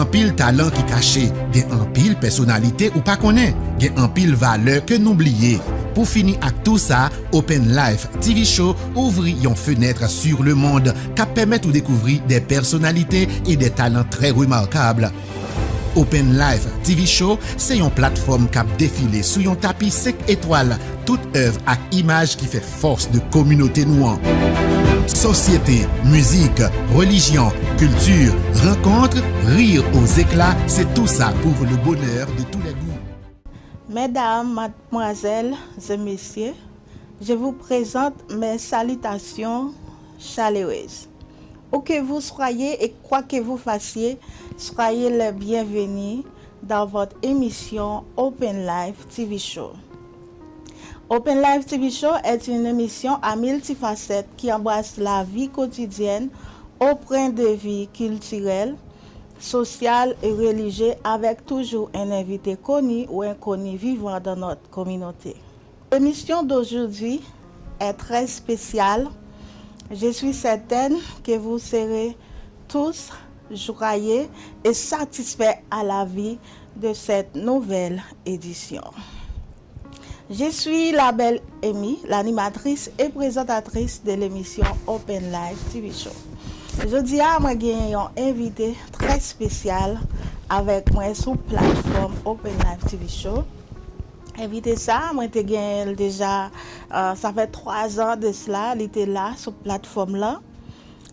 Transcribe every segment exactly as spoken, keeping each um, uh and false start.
Anpil talan ki kache, gen anpil pèsonalite ou pa konnen, gen anpil valè ke nou bliye. Pou fini ak tou sa, Open Life T V Show ouvri yon fenèt sur le monde k ap pèmèt ou dekouvri de pèsonalite e de talan trè remakab. Open Life T V Show se yon platfòm k ap defile sou yon tapi senk etwal, tout èv ak imaj ki fè fòs de kominote nou an. Sosyete, mizik, relijyon, kilti, rankont, rire aux éclats, c'est tout ça pour le bonheur de tous les goûts. Mesdames, mademoiselles et messieurs, je vous présente mes salutations chaleureuses. Où que vous soyez et quoi que vous fassiez, soyez les bienvenus dans votre émission Open Life T V Show. Open Life T V Show est une émission à multifacettes qui embrasse la vie quotidienne au point de vue culturel, social et religieux avec toujours un invité connu ou inconnu vivant dans notre communauté. L'émission d'aujourd'hui est très spéciale. Je suis certaine que vous serez tous joyeux et satisfaits à la vue de cette nouvelle édition. Je suis la belle Amy, l'animatrice et présentatrice de l'émission Open Life T V Show. Jodi a, mwen gen yon envite trè espesyal avèk mwen sou platfòm Open Life T V Show. Envite sa, mwen te genyen l deja, euh, sa fè twa zan de sila, li te la sou platfòm lan.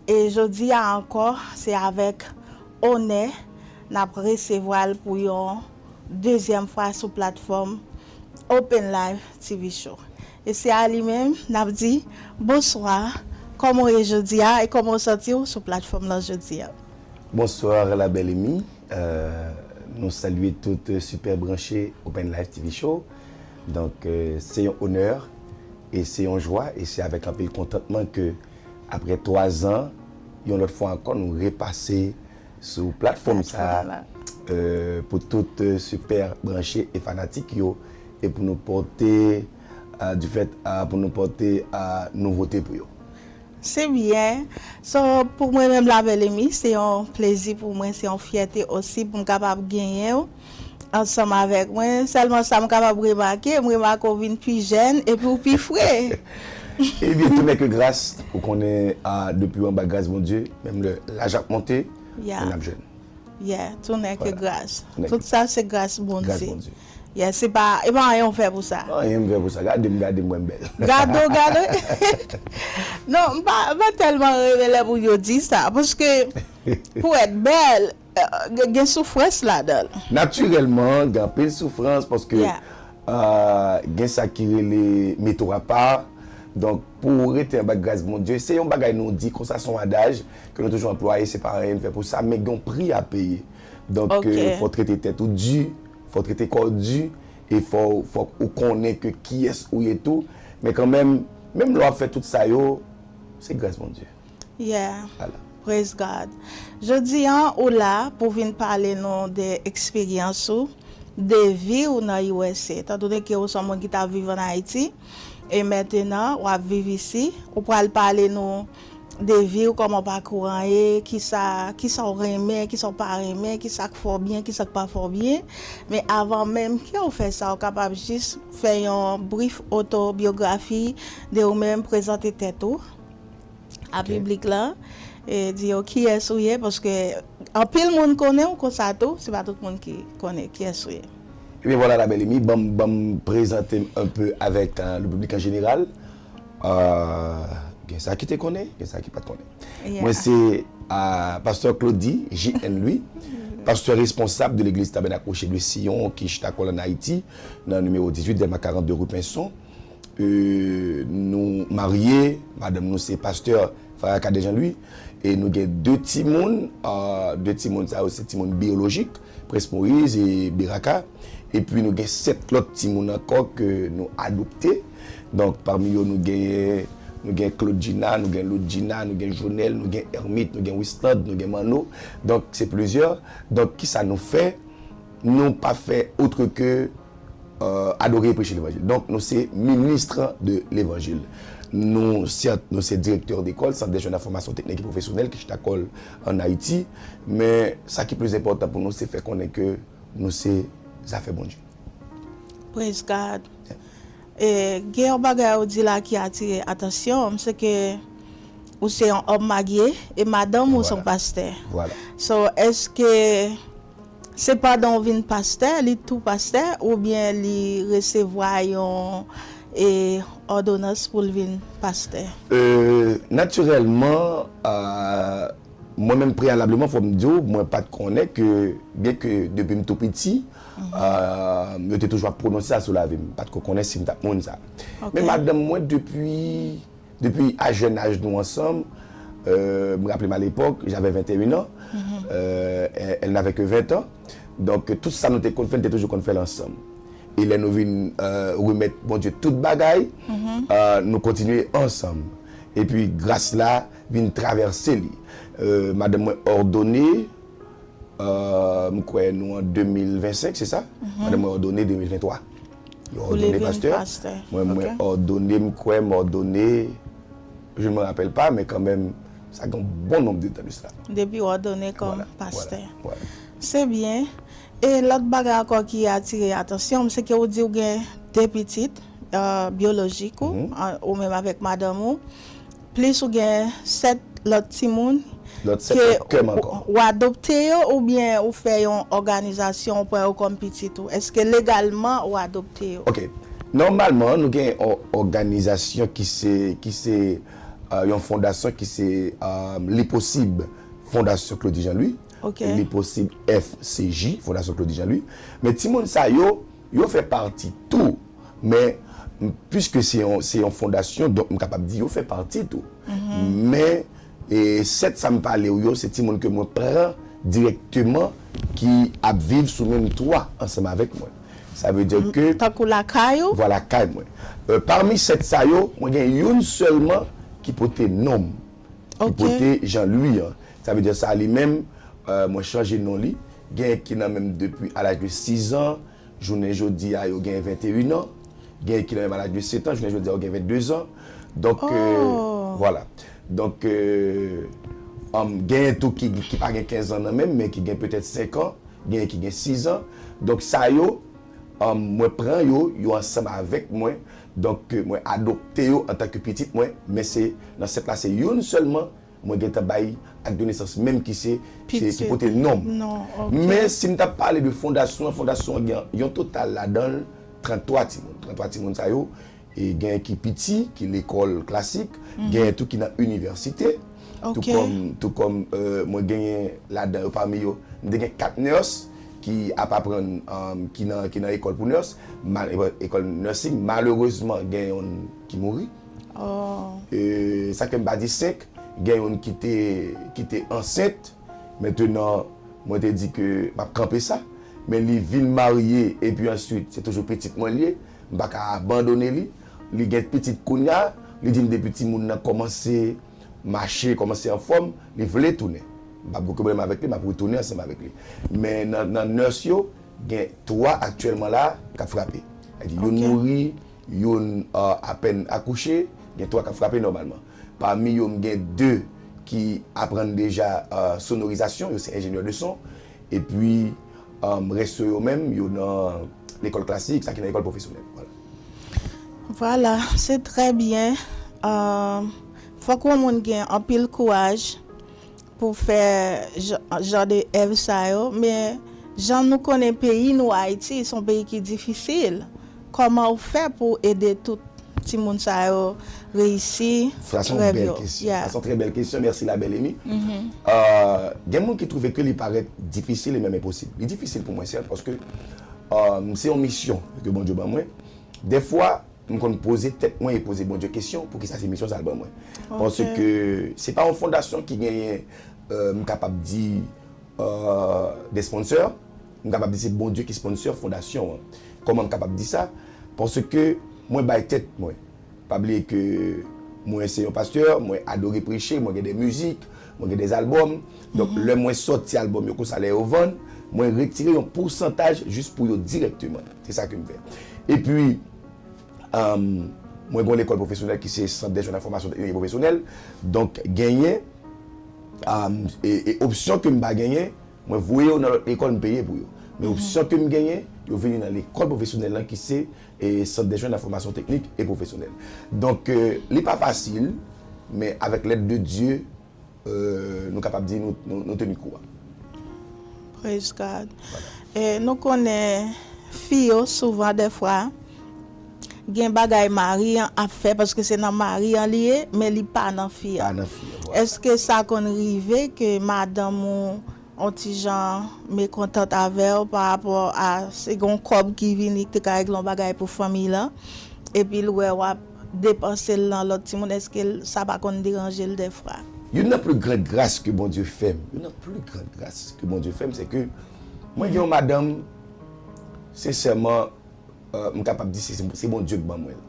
E jodi a ankò, se avèk onè n ap resevwa l pou yon dezyèm fwa sou platfòm Open Life T V Show. E se a li menm n ap di bonswa, kòman w ye jodi a e kòman w santi w sou platfòm lan jodi a? Bonsoir la belle Amy. Euh, nou salye tout, euh, sipè branche Open Life T V Show. Donk, euh, se yon onè e se yon jwa e se avèk anpil kontantman ke apre twa zan, yon lòt fwa ankò, nou repase sou platfòm sa a, euh, pou tout, euh, sipè branche e fanatik yo, e pou nou pote, euh, du fait, euh, pou nou pote, euh, nouvote pou yo. Se byen. So, pou mwen menm, la belle Amy, se yon plezi pou mwen, se yon fyète osi pou m kapab genyen w ansanm avèk mwen. Sèlman sa m kapab remake, m remake w vin pi jèn epi w pi fre. Ebyen, tou nè ke gras, ou konnen, ah, depi w anba gras Bondye, menm lè laj ap monte, Yeah. men n ap jèn. Yeah, tou nè ke Voilà. Gras. Tou nè Tout ke sa se gras Gras Bondye. Bondye. Yeah, se pa, e pa anyen w fè pou sa. Anyen m fè pou sa. Gade m, gade m, mwen m bèl. Gade w, gade w. Non, m pa, m pa tèlman renmen lè moun yo di sa. Paske, pou èt bèl, euh, gen, gen soufrans ladan l. Natirèlman, gen anpil soufrans paske, Yeah. euh, gen sa ki rele mete w apa. Donk, pou w rete anba gras Bondye, se yon bagay nou di konsa, se yon adaj ke nou toujou anplwaye, se pa anyen n fè pou sa, men gen yon pri a peye. Donk, Ok. euh, fò w trete tèt ou di, fò w trete kò w di, e fò, fòk ou konnen ke kiyès ou ye tou. Men kanmenm, menm lè w ap fè tout sa yo, se gras Bondye. Yeah. Ala. Praise God. Jodi an, ou la pou vin pale nou de eksperyans ou, de vi ou nan U S A. Etan done ke ou se yon moun ki t ap viv ann Ayiti, e mentenan w ap viv isi, ou pral pale nou de vi w, kòman pakou an ye, kisa, kisa w renmen, kisa w pa renmen, kisa k fè w byen, kisa k pa fè w byen. Men avan menm ke w fè sa, ou kapab jis fè yon brif otobyografi de ou menm, prezante tèt ou a piblik lan, e di yo kiyès ou ye, paske anpil moun konnen w konsa tou, se pa tout moun ki konnen kiyès ou ye. Ebyen vwala, la belle Amy, ban m, ban m prezante m un peu avec, euh, le public en général. Euh, gen sa ki te konnen, gen sa ki pa t konnen. Yeah. Mwen se, euh, pastè Claudy J N Louis, pastè responsab de l'église Tabernacle Rocher de Sion ki chita kò l ann Ayiti, nan nimewo dizuit Delma karannde rue Pinson. Euh, nou marye, madanm nou se pastè Faraka de Jean Louis, e nou gen de timoun, euh, de timoun sa yo se timoun biyolojik, Prince Moïse e Beraka, epi nou gen sèt lòt timoun ankò ke nou adopte. Donk, pami yo nou gen, nou gen Claudjina, nou gen Loudjina, nou gen Jonel, nou gen Ermit, nou gen Wisland, nou gen Manno. Donk, se plizyè. Donk, kisa nou fè? Nou pa fè otre ke euh, adore et prêcher l'évangile. Donk, nou se ministre de l'évangile. nou, sèt, nou se direktè dekòl, Centre des Jeunes en Formation Technique et Professionnelle, ki chita kò l ann Ayiti, men sa ki plis enpòtan pou nou, se fè konnen ke nou se zafè Bondye. Praise God. E, gen yon bagay ou di la ki atire atansyon m, se ke ou se yon òm marye e madanm ou se yon pastè. Vwala. So, èske se pandan w vin pastè, li tou pastè, oubyen li resevwa yon e, òdonans pou l vin pastè? Euh, natirèlman, euh, mwen menm preyalableman, fò m di w, mwen pa t konnen ke, byen ke depi m tou piti, euh, yo te toujou ap pwononse sa sou lavi m. M pa t ko konnen si m t ap mouri sa. Ok. Men madanm mwen, depi, depi a jèn aj nou ansanm, euh, m raple m alepòk, j'avais vingt et un ans, euh, elle, elle n'avait que vingt ans. Donk, tout sa nou te konn fè, nou te toujou konn fè l ansanm. E lè nou vin euh, remèt Bondye tout bagay, euh, nou kontinye ansanm. Epi gras la vin travèse li. Euh, madanm mwen òdone, euh, m kwè nou an de mil vennsenk, se sa? Madanm mwen òdone de mil venntwa. Yo Pou li òdone vin pastè. Pastè. Mwen, mwen Ok. Òdone, m kwè, m òdone, je ne me rappelle pas, men kanmenm, sa gen bon nonb de tan de sa. Depi w òdone kòm Vwala, pastè. Vwala, vwala. Se byen. E lòt bagay ankò ki atire atansyon m, se ke ou di ou gen de pitit euh, byolojik ou, an- ou menm avèk madanm ou, plis ou gen sèt lòt timoun Lòt sèt ke lòt kè m ankò. ou, ou adopte yo oubyen ou fè yon òganizasyon, ou pran yo kòm pitit ou? Èske legalman ou adopte yo? Ok. Nòmalman, nou gen yon òganizasyon ki se, ki se euh, yon fondasyon ki se euh, Li Posib Fondasyon Claudy Jean Louis. Ok. Li Posib F C J, Fondasyon Claudy Jean Louis. Men timoun sa yo, yo fè pati tou. Men, m- piske se yon, se yon fondasyon, donk m kapab di yo fè pati tou. Men, e, sèt sa m pale w yo, se timoun ke mwen pran dirèkteman ki ap viv sou menm twa ansanm avèk mwen. Sa vle di ke Tankou lakay ou? Vwala, kay mwen. Euh, pami sèt sa yo, mwen gen youn sèlman ki pote non m, ki Ok. pote Jean Louis an. Sa vle di sa li menm, euh, mwen chanje non li. Gen ki nan menm depi a laj de sis an, jounen jodi a yo gen venteyen an. Gen ki nan menm a laj de sèt an, jounen jodi a yo gen vennde zan. Donk, euh, Oh. vwala. Donk, euh, um, genyen tou ki, ki pa gen kenz an nan menm, men ki gen petèt senk an, genyen ki gen sis an. Donk, sa yo, um, mwen pran yo, yo ansanm avèk mwen. Donk, euh, mwen adopte yo antanke pitit mwen, men se nan sèt la, se youn sèlman mwen gentan bay ak de nesans menm ki se, se ki Pitit. pote non m. Non, ok. Men si m t ap pale de fondasyon an, fondasyon an gen yon total ladan l tranntwa timoun. Tranntwa timoun sa yo, e gen ki piti, ki lekòl klasik, gen tou ki nan inivèsite. Ok. Tou kòm, tou kòm euh, mwen genyen ladan yo pami yo, m te gen kat nurse ki ap aprann, um, ki nan, ki nan ekòl pou nurse, mal, ekòl nursing. Malerezman, gen yon ki mouri. Oh. E, sa ke m pa di senk, gen youn ki te, ki te ansent. Mentenan, mwen te di ke m ap kanpe sa. Men li vin marye, epi answit, se toujou pitit mwen li ye. M pa ka abandone li. Li gen pitit kounya, li di m depi timoun nan kòmanse mache, kòmanse anfòm, li vle tounen. M p ap gen pwoblèm avèk li, m ap retounen ansanm avèk li. Men nan, nan nurse yo, gen twa aktyèlman la k ap frape. Sa di, youn Ok. mouri, youn, euh, apèn akouche, gen twa k ap frape nòmalman. Pami yo, m gen de ki aprann deja, euh, sonorizasyon, yo se enjenyè de son. Epi, um, rès yo, yo menm, yo nan lekòl klasik, sa ki nan lekòl pwofesyonèl. Vwala. Vwala, se trè byen. Euh, fòk yon moun gen anpil kouraj pou fè jan, jan de èv sa yo, men jan nou konnen peyi nou, Ayiti, se yon peyi ki difisil. Kòman ou fè pou ede tout timoun sa yo reyisi Sa se yon rèv bèl yo? Kesyon. Yeah. Sa se yon trè bèl kesyon. Mèsi la bèl Emi. Euh, gen moun ki twouve ke li parèt difisil e menm enposib. Li difisil pou mwen, sèt, paske euh, se yon misyon ke Bondye ban mwen. Dèfwa, m konn poze tèt mwen e poze Bondye kesyon, poukisa se misyon sa l ban mwen. Ok. Paske se pa yon fondasyon ki genyen, euh, m kapab di, euh, de sponsor. M kapab di se Bondye ki sponsor fondasyon an. Kòman m kapab di sa? Paske mwen bay tèt mwen. Pa bliye ke mwen se yon pastè, mwen adore preche, mwen gen de mizik, mwen gen de albòm. Donk, lè mwen sòti albòm yo konsa, lè yo vann, mwen retire yon pousantaj jis pou yo dirèkteman. Se sa ke m fè. Epi, um, Mwen gen yon lekòl pwofesyonèl ki se Sant dè Jèn a Fòmasyon Teknik e Pwofesyonèl. Donk, genyen, um, e, e opsyon ke m pa genyen, mwen voye yo nan lòt lekòl, m peye pou yo. Men opsyon ke m genyen, yo vini nan lekòl pwofesyonèl lan ki se, e, Sant dè Jèn a Fòmasyon Teknik e Pwofesyonèl. Donk, e, li pa fasil, men avèk lèd de Dye, e, nou kapab di nou, nou, nou teni kou a. Praise God. E, nou konnen fi yo souvan dèfwa gen bagay mari an ap fè paske se nan mari an li ye, men li pa nan fi an. Pa nan fi an, vwala. Èske sa konn rive ke madanm ou on ti jan mekontant avè w pa rapò a se gen yon kòb ki vini ki te ka regle yon bagay pou fanmi lan, epi l wè w ap depanse l nan lòt timoun, èske l- sa pa konn deranje l dèfwa? Youn nan pli gran gras ke Bondye fè m, youn nan pli gran gras ke Bondye fè m, se ke mwen gen yon madanm, sensèman, e, m kapab di se, se Bondye k ban mwen l.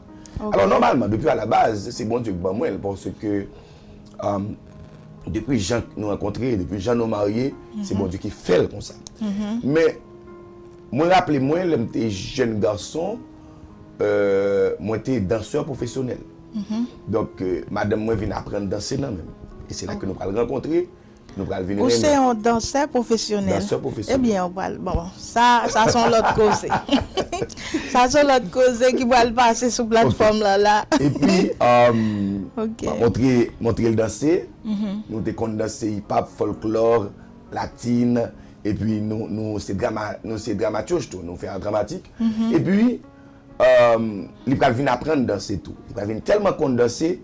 Alò, nòmalman, depi alabaz, se Bondye k ban mwen l, paske, um, depi jan nou rankontre, depi jan nou marye, se Bondye ki fè l konsa. Men, mwen raple mwen, lè m te jèn gason, e, mwen te dansè pwofesyonèl. Donk, e, madanm mwen vin aprann danse nan men m. E se la ke nou pral rankontre, nou pral vin renmen. Ou se yon dansè pwofesyonèl. Dansè pwofesyonèl. Ebyen, ou pral, bon, sa, sa se yon lòt koze. Sa se yon lòt koze ki pral pase sou platfòm lan la. Epi, um, montre, montre l danse. Nou te konn danse hip-hop, fòlklò, latin. Epi nou, nou se drama, nou se dramaturge tou, nou fè art dramatik. Epi, um, li pral vin aprann danse tou. Li pral vin tèlman konn danse,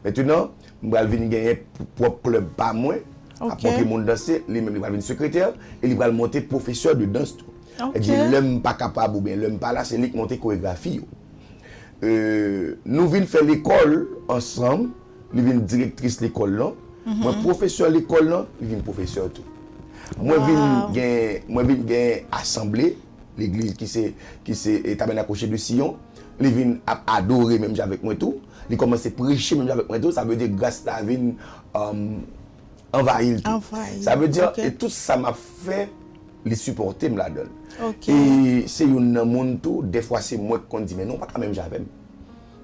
mentenan, m pral vin genyen pwòp klèb pa mwen, ap montre moun danse, li menm li pral vin sekretè, e li pral monte pwofesè de dans tou. Sètadi, lè m pa kapab oubyen lè m pa la, se li k monte koregrafi yo. E, nou vin fè lekòl ansanm, li vin direktris lekòl lan. Mwen pwofesè lekòl lan, li vin pwofesè tou. Mwen vin gen, mwen vin gen asanble, legliz ki se, ki se, e, Tabernacle Rocher de Sion. Li vin ap adore menm jan avèk mwen tou. Li kòmanse preche menm jan avèk mwen tou. Sa vle di gras la vin, um, anvayi l tou. Sa vle di, e tout sa m ap fè, li sipòte m ladan l. E se youn nan moun tou, dèfwa se mwen k konn di, men non, w pa ka menm jan avè m.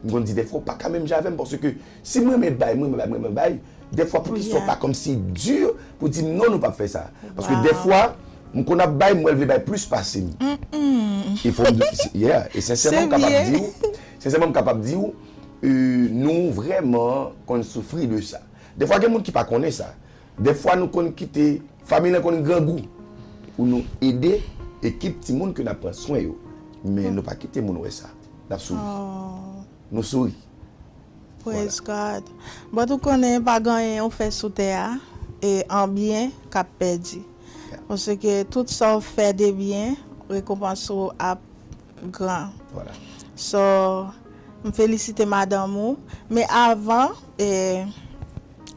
M konn di dèfwa w pa ka menm jan avè m, paske si m renmen bay, m renmen bay, m renmen bay, dèfwa poukisa w pa kòmsi di pou di m non, nou p ap fè sa. Paske dèfwa, m konn ap bay, m wè l vle bay plis pase m. E fò m di, yeah, e sensèman m kapab di w, sensèman m kapab di w, e, nou vrèman konn soufri de sa. Dèfwa gen moun ki pa konnen sa. Dèfwa nou konn kite, fanmi lan konn grangou pou nou ede ekip timoun ke n ap pran swen yo. Men nou pa kite moun wè sa. N ap souri. Nou souri. Praise God. But ou konnen pa gen anyen ou fè sou tè a, e an byen k ap pèdi. Paske tout sa w fè de byen, rekonpans ou ap gran. So, m felisite madanm ou. Men avan, e,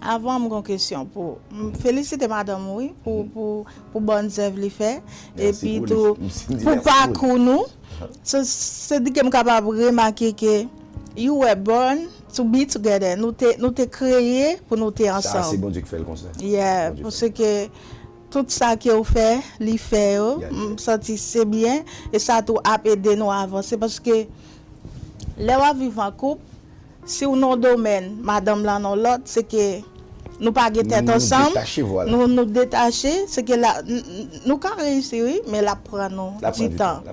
avan m gon kesyon pou ou. M felisite madanm ou, wi, pou, pou, pou bòn zèv li fè. Epi tou, pou pakou nou. Se, se di ke m kapab remake ke you were born to be together. Nou te, nou te kreye pou nou te ansanm. Sa, se Bondye ki fè l konsa. Yeah, paske tout sa ke w fè, li fè yo. M santi se byen. E sa tou ap ede nou avanse. Paske lè w ap viv an koup, si w nan yon domèn, madanm lan nan yon lòt, se ke nou pa gen tèt ansanm. Nou detache, vwala. Nou, nou detache, se ke la, n-, n-, nou ka reyisi, wi, men l ap pran nou ditan.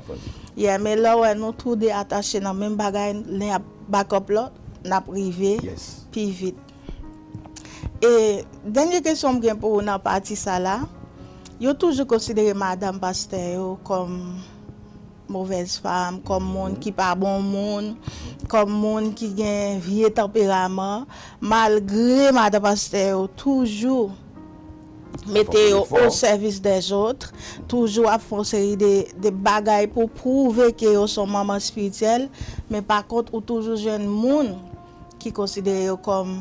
Yeah, men lè w wè nou tou de atache nan menm bagay, len ap back up lòt, n ap rive pi vit. E dènye kesyon m gen pou ou nan pati sa la, yo toujou konsidere madanm pastè yo kòm movèz fam, kòm moun ki pa bon moun, kòm moun ki gen vye tanperaman, malgre madanm pastè yo toujou mete yo o sèvis dèzòt, toujou ap fè yon seri de, de bagay pou pwouve ke yo se yon manman espirityèl, men pa kont ou toujou jwenn moun ki konsidere yo kòm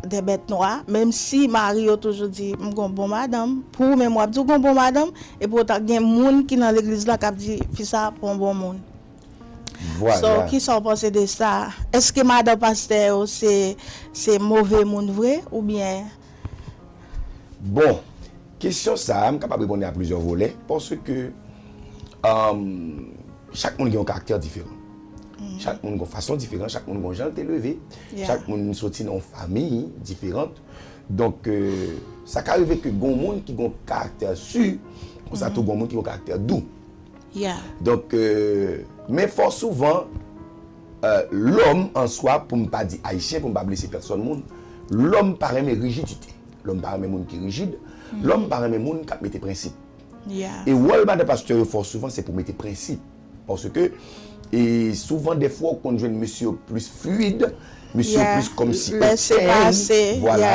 de bèt nwa, menm si mari yo toujou di, "M gon bon madanm," pou ou menm w ap di w gon bon madanm, epi otan gen moun ki nan legliz la k ap di, "Fi sa pa yon bon moun." Vwala. So, kisa w panse de sa? Èske madanm pastè yo se, se move moun vre, oubyen? Bon, kesyon sa a, m kapab reponn li a plizyè volè, paske, um, chak moun gen yon karaktè diferan. Chak moun gon fason diferan, chak moun gon jan l te leve, chak moun soti nan yon fanmi diferan. Donk, euh, sa ka rive ke gon moun ki gon karaktè si, konsa tou gon moun ki gon karaktè dou. Donk, euh, men fò souvan, euh, lòm an swa, pou m pa di ayisyen, pou m pa blese pèsòn moun, lòm pa renmen rijidite. Lòm pa renmen moun ki rijid. Lòm pa renmen moun k ap mete prensip. E wòl madan pastè yo fò souvan se pou mete prensip. Paske, e souvan, dèfwa, ou konn jwenn mesye yo plis fluid, mesye yo plis kòmsi open, vwala.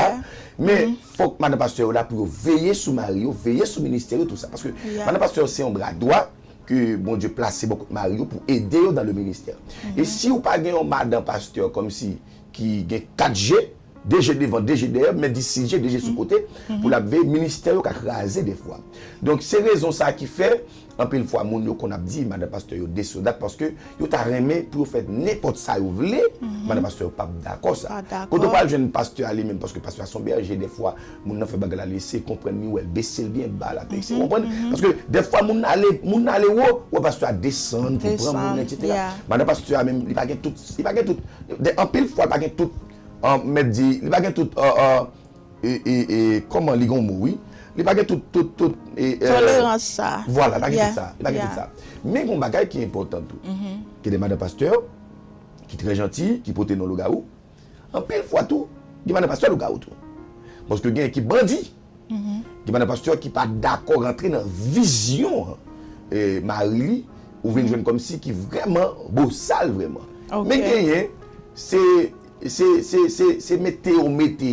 Men, fòk madan pastè yo la pou yo veye sou mari yo, veye sou ministè yo, tou sa. Paske madan pastè yo se yon bra dwa ke Bondye plase bò kot mari yo pou ede yo dans le ministère. E si ou pa gen yon madan pastè kòmsi ki gen kat je, de je devan, de je dèyè, men di sis je, de je sou kote, pou l ap veye, ministè yo ka kraze dèfwa. Donk, se rezon sa ki fè, anpil fwa, moun yo konn ap di, madan pastè yo desodat, paske yo ta renmen pou yo fè nenpòt sa yo vle, madan pastè yo p ap dakò sa. Kote w pral jwenn pastè a li menm, paske pastè a se yon bèje, dèfwa, moun nan fè bagay la, li eseye konprann li, wè l bese l byen ba, l ap eseye konprann. Paske dèfwa, moun nan ale, moun nan ale wo, wè pastè a desann pou pran moun, etsetera. Madan pastè a menm, li pa gen tout, li pa gen tout, anpil fwa, li pa gen tout, mèt di, li pa gen tout, e, e, e, kòman li gen yon mo, wi. Li pa gen tout, tout, tout, e, e, tolerans sa. Vwala, li pa gen tout sa. Li pa gen tout sa. Men gen yon bagay ki enpòtan tou. Gen de madan pastè ki trè janti, ki pote non lougawou. Anpil fwa tou, gen madan pastè lougawou tou. Paske gen ki bandi. Gen madan pastè ki pa dakò rantre nan vizyon, e, mari li, ou vin jwenn kòmsi ki vrèman bosal vrèman. Men genyen, se, se, se, se, se mete yo mete,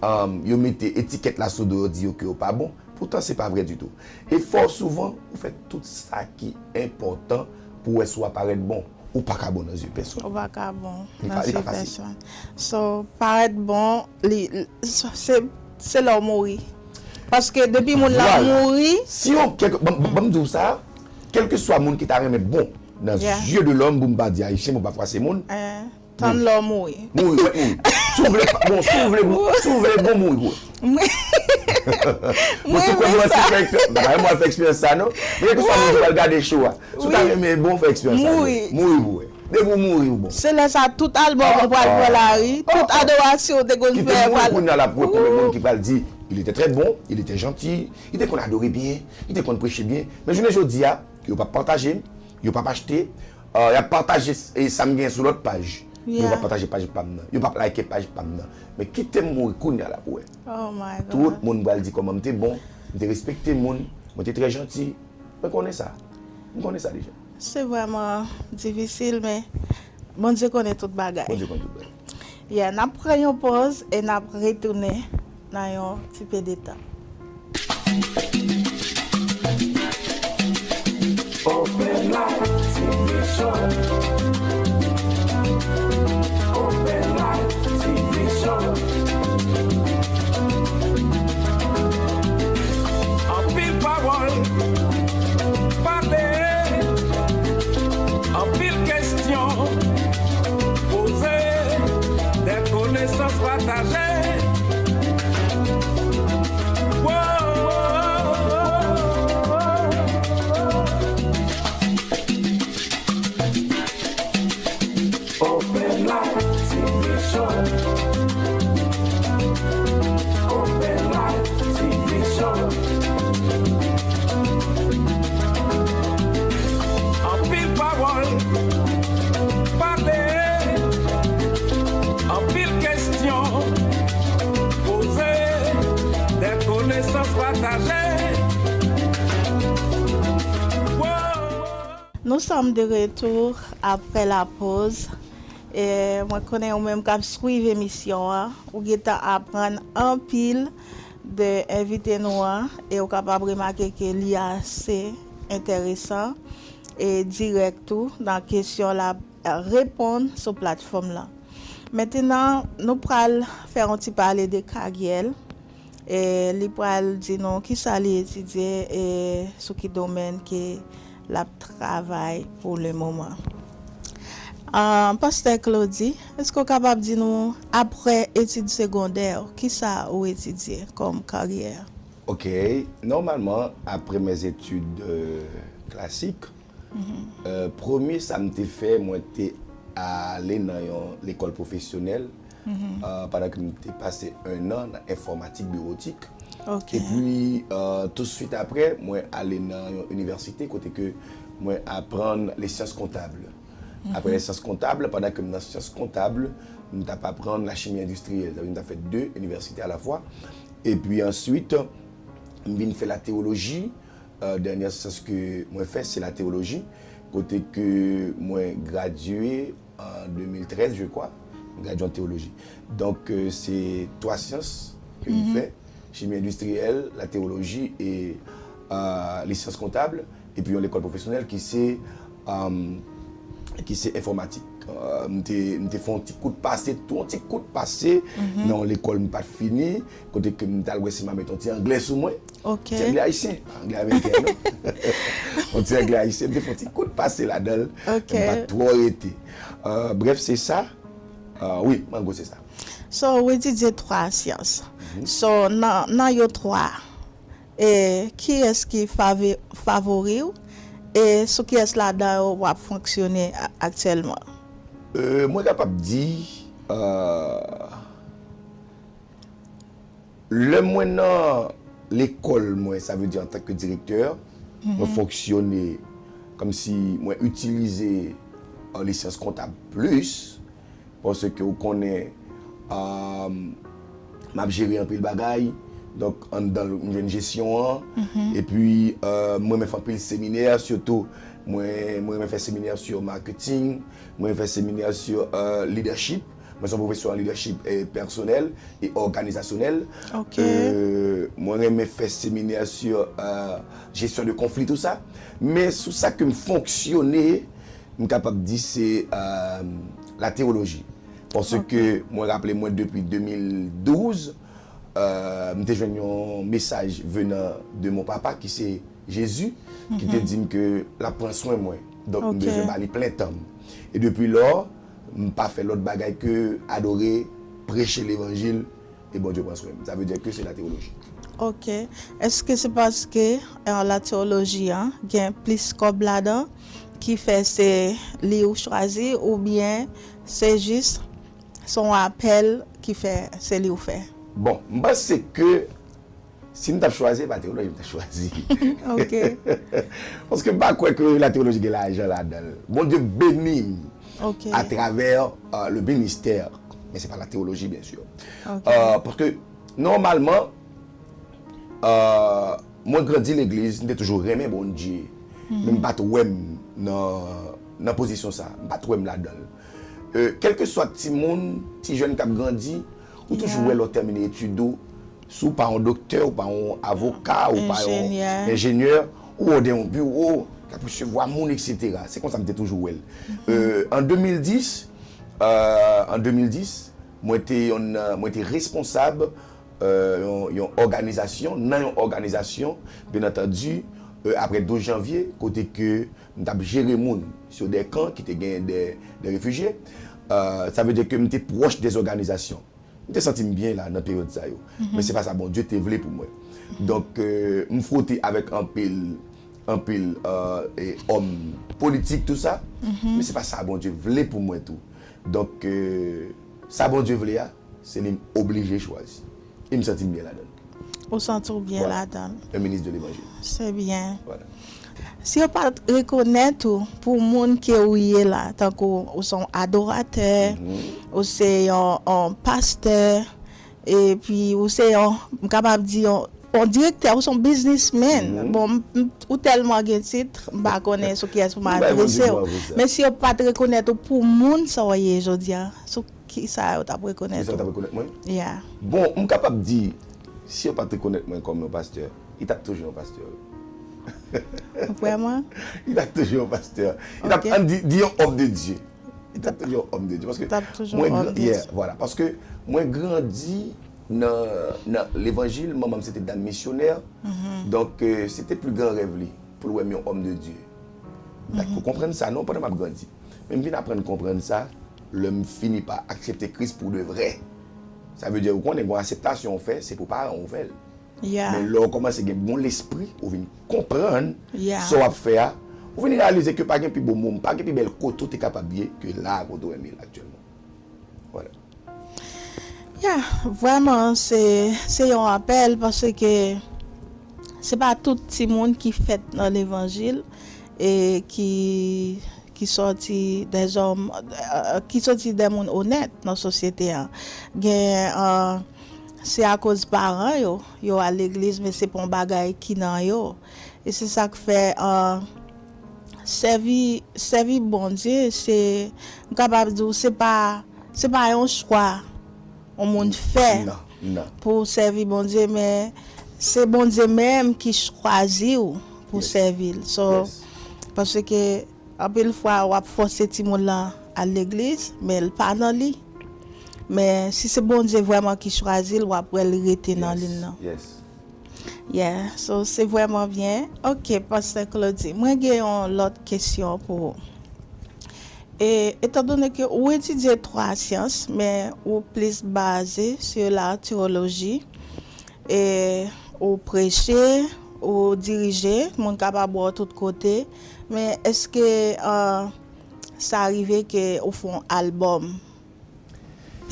um, yo mete etikèt la sou do yo, di yo ke yo pa bon. Poutan, se pa vrè ditou. E fò souvan, ou fè tout sa ki enpòtan pou wè si w ap parèt bon. Ou pa ka bon nan zye pèsòn. Ou pa ka bon nan zye pèsòn. So, parèt bon, li, li, se, se lè w mouri. Paske depi moun la mouri. Si yon, kèlke, ban, ban m di w sa, kèlkeswa moun ki ta renmen bon nan zye de lòm, pou m pa di ayisyen, pou m pa fwase moun, tann lè w mouri. Mouri, ou mèt mouri. Si w vle, bon, si w vle, si w vle bon, mouri pou wè. Bon, si w kwè m fè eksperyans, m pa renmen fè eksperyans sa, non. Men kèlkeswa moun ki pral gade show a, si w ta renmen bon, fè eksperyans sa, non. Mouri pou wè. Depi w mouri, ou bon. Se lè sa tout albòm ou pral pran lari, tout adorasyon ou te konn fè pral. Kite mouri kounye a la pou wè konbyen moun ki pral di, il était très bon, il était gentil, li te konn adore byen, li te konn preche byen. Men jounen jodi a, yo p ap pataje, yo p ap achte, e, y ap pataje, e, sa m gen sou lòt paj. Men yo p ap pataje paj pa m nan. Yo p ap like paj pa m nan. Men kite m mouri kounye a la pou wè. Tout moun pral di kòman m te bon, m te respekte moun, mwen te trè janti. Mwen konnen sa. M konnen sa deja. Se vrèman difisil, men Bondye konnen tout bagay. Bondye konnen tout bagay. Yeah, n ap pran yon pòz e n ap retounen nan yon ti pe de tan. Open Light T V Show. Open Light T V Show. Anpil pawòl pale, anpil kesyon poze, de konesans pataje. Open Light T V Show. Open Light T V Show. Anpil pawòl pale, anpil kesyon poze, de konesans pataje. Nou sommes de retour après la pause. E mwen konnen ou menm k ap swiv emisyon an, ou gentan aprann anpil de envite nou an, e ou kapab remake ke li ase enteresan e dirèk tou nan kesyon l ap reponn sou platfòm lan. Mentenan, nou pral fè yon ti pale de karyè l. E li pral di nou kisa li etidye e sou ki domèn ke l ap travay pou le moman. Ah, Pastè Claudy, èske w kapab di nou, apre etid segondè, kisa ou etidye kòm karyè? Ok, nòmalman, apre mes études, euh, classiques, Euh, premye sa m te fè, mwen te ale nan yon lekòl pwofesyonèl, euh, pandan ke m te pase en an nan enfòmatik biwotik. Ok. Epi, euh, touswit apre, mwen ale nan yon inivèsite kote ke mwen aprann les sciences comptables. Apre les sciences comptables, pandan ke m nan syans kontab, m t ap aprann la chimie industrielle. Sa vle di m t ap fè de inivèsite alafwa. Epi answit, m vin fè la théologie. Euh, dènyè syans ke mwen fè, se la théologie, kote ke mwen gradye an de mil trèz, je crois. Mwen gradye an théologie. Donk, euh, se twa syans ke m fè, chimie industrielle, la théologie e euh, les sciences comptables, epi yon lekòl pwofesyonèl ki se, euh, ki se enfòmatik. Euh, m te, m te fè yon ti kout pase, tou yon ti kout pase nan yon lekòl m pa t fini, kote ke m t al wè si m a met yon ti anglè sou mwen. Ok. Ti anglè ayisyen, pa anglè ameriken, non. Yon ti anglè ayisyen, m te fè yon ti kout pase ladan l, Ok. M pa t twò rete. Euh, bref, se sa. Euh, wi, an gwo, se sa. So, ou etidye twa syans. So, nan, nan yo twa, e kiyès ki fave, favori w? E sou kiyès ladan yo w ap fonksyone a- aktyèlman? Euh, mwen kapab di, euh, lè mwen nan lekòl mwen, sa vle di antanke direktè, mwen fonksyone kòmsi mwen itilize euh, les sciences comptables plis, paske ou konnen, euh, m ap jere anpil bagay, donk anndan m jwenn jesyon an. Epi, euh, mwen renmen fè anpil seminè, sitou mwen, mwen renmen fè seminè sur marketing, mwen renmen fè seminè sur euh, leadership. Mwen se yon pwofesè an leadership eh, pèsonèl e òganizasyonèl. Ok. Euh, mwen renmen fè seminè sur euh, gestion de conflit, tout sa. Men sou sa ke m fonksyone, m kapab di se euh, la théologie. Paske mwen raple mwen depi de mil douz, euh, m te jwenn yon mesaj venant de mon papa ki se Jezi, ki te di m ke l ap pran swen mwen. Donk, m Ok. bezwen ba li plen tan m. E depi lò, m pa fè lòt bagay ke adore, preche levanjil, e Bondye pran swen m. Sa vle di ke se la théologie. Ok. Èske se paske euh, la théologie an gen plis kòb ladan ki fè se li ou chwazi, oubyen se jis se yon apèl ki fè se li ou fè? Bon, m panse ke si m t ap chwazi, e pa théologie m t ap chwazi. Ok. Paske m pa kwè ke la théologie gen lajan ladan l. Bondye beni m Ok. atravè euh, le ministère. Men se pa la théologie, bien sûr. Ok. Euh, paske nòmalman, euh, mwen grandi legliz, m te toujou renmen Bondye. Men m pa t wè m nan, nan pozisyon sa. M pa t wè m ladan l. Euh, kèlkeswa timoun, ti jèn k ap grandi, ou toujou Yeah. wè lè w tèmine etid ou, si w pa yon doktè, ou pa yon avoka, ou pa yon Enjenyè. enjenyè, ou wè w de yon biwo, k ap resevwa moun, et cetera. Se konsa m te toujou wè l. Euh, an de mil dis, euh, an de mil dis, mwen te yon, mwen te responsab euh, yon, yon òganizasyon, nan yon òganizasyon, byen antandi, euh, apre douz janvye, kote ke m t ap jere moun sou de kan ki te gen de, de refijye. Euh, sa vle di ke m te pwòch de òganizasyon. M te santi m byen la nan peryòd sa yo. Men se pa sa Bondye te vle pou mwen. Donk, euh, m fwote avèk anpil, anpil euh, e òm politik, tou sa. Men se pa sa Bondye vle pou mwen tou. Donk, euh, sa Bondye vle a, se li m oblije chwazi. E m santi m byen ladan l. Ou santi w byen Voilà. Ladan l. Un ministre de l'évangile. Se byen. Voilà. Si yo pa t rekonèt ou pou moun ke ou ye la, tankou ou se yon adoratè, ou se yon, yon pastè, epi ou se yon, m kapab di yon, yon direktè, ou se yon businessman. Bon, m- m- ou tèlman gen tit, m pa konnen sou kiyès pou m Ou bay bon adrese w. tit pou sa. Men si yo pa t rekonèt ou pou moun sa w ye jodi a, sou kisa yo t ap rekonèt Kisa w t ap ou? rekonèt mwen? Yeah. Bon, m kapab di, si yo pa t rekonèt mwen kòm yon pastè, li t ap toujou yon pastè. Vrèman? Li t ap toujou yon pastè. Li t ap Ok. ann di, di yon òm de Dye. Li t ap toujou yon òm de Dye. Paske T ap toujou mwen òm gran- de yeah, Dye. Voilà, paske mwen grandi nan, nan levanjil, manman m se te dam misyonè. Donk, euh, se te pli gran rèv li pou l wè m yon òm de Dye. M pa t ko konprann sa non pandan m ap grandi. Men m vin aprann konprann sa lè m fini pa aksepte Kris pou de vrè. Sa vle di, ou konnen, gon akseptasyon ou fè, se pou paran ou fè l. Yeah. Men lè w kòmanse gen bon lespri, ou vin konprann Yeah. sa w ap fè a, Ou vin reyalize ke pa gen pi bon moman, pa gen pi bèl kote ou te kapab ye ke la kote w ye aktyèlman. Vwala. Ya, vrèman, se se yon apèl paske se pa tout timoun ki fèt nan levanjil e ki ki sòti de zòm, ki sòti de moun onèt nan sosyete an. Gen, se akoz paran yo, yo al legliz, men se pa yon bagay ki nan yo. E se sa k fè sèvi, sèvi Bondye, se, m kapab di w, se pa, se pa yon chwa yon moun fè pou sèvi Bondye, men se Bondye menm ki chwazi w pou sèvi l. So, paske anpil fwa w ap fòse timoun lan al legliz, men l pa nan li. Men si se Bondye vrèman ki chwazi l, w ap wè l rete nan li l nan. Yeah, so se vrèman byen. Ok, Pastè Claudy, mwen gen yon lòt kesyon pou ou. E, etandone ke ou etidye twa syans, men ou plis baze sur la théologie, e ou preche, ou dirije, moun kapab wè w tout kote, men èske uh, sa rive ke ou fè yon albòm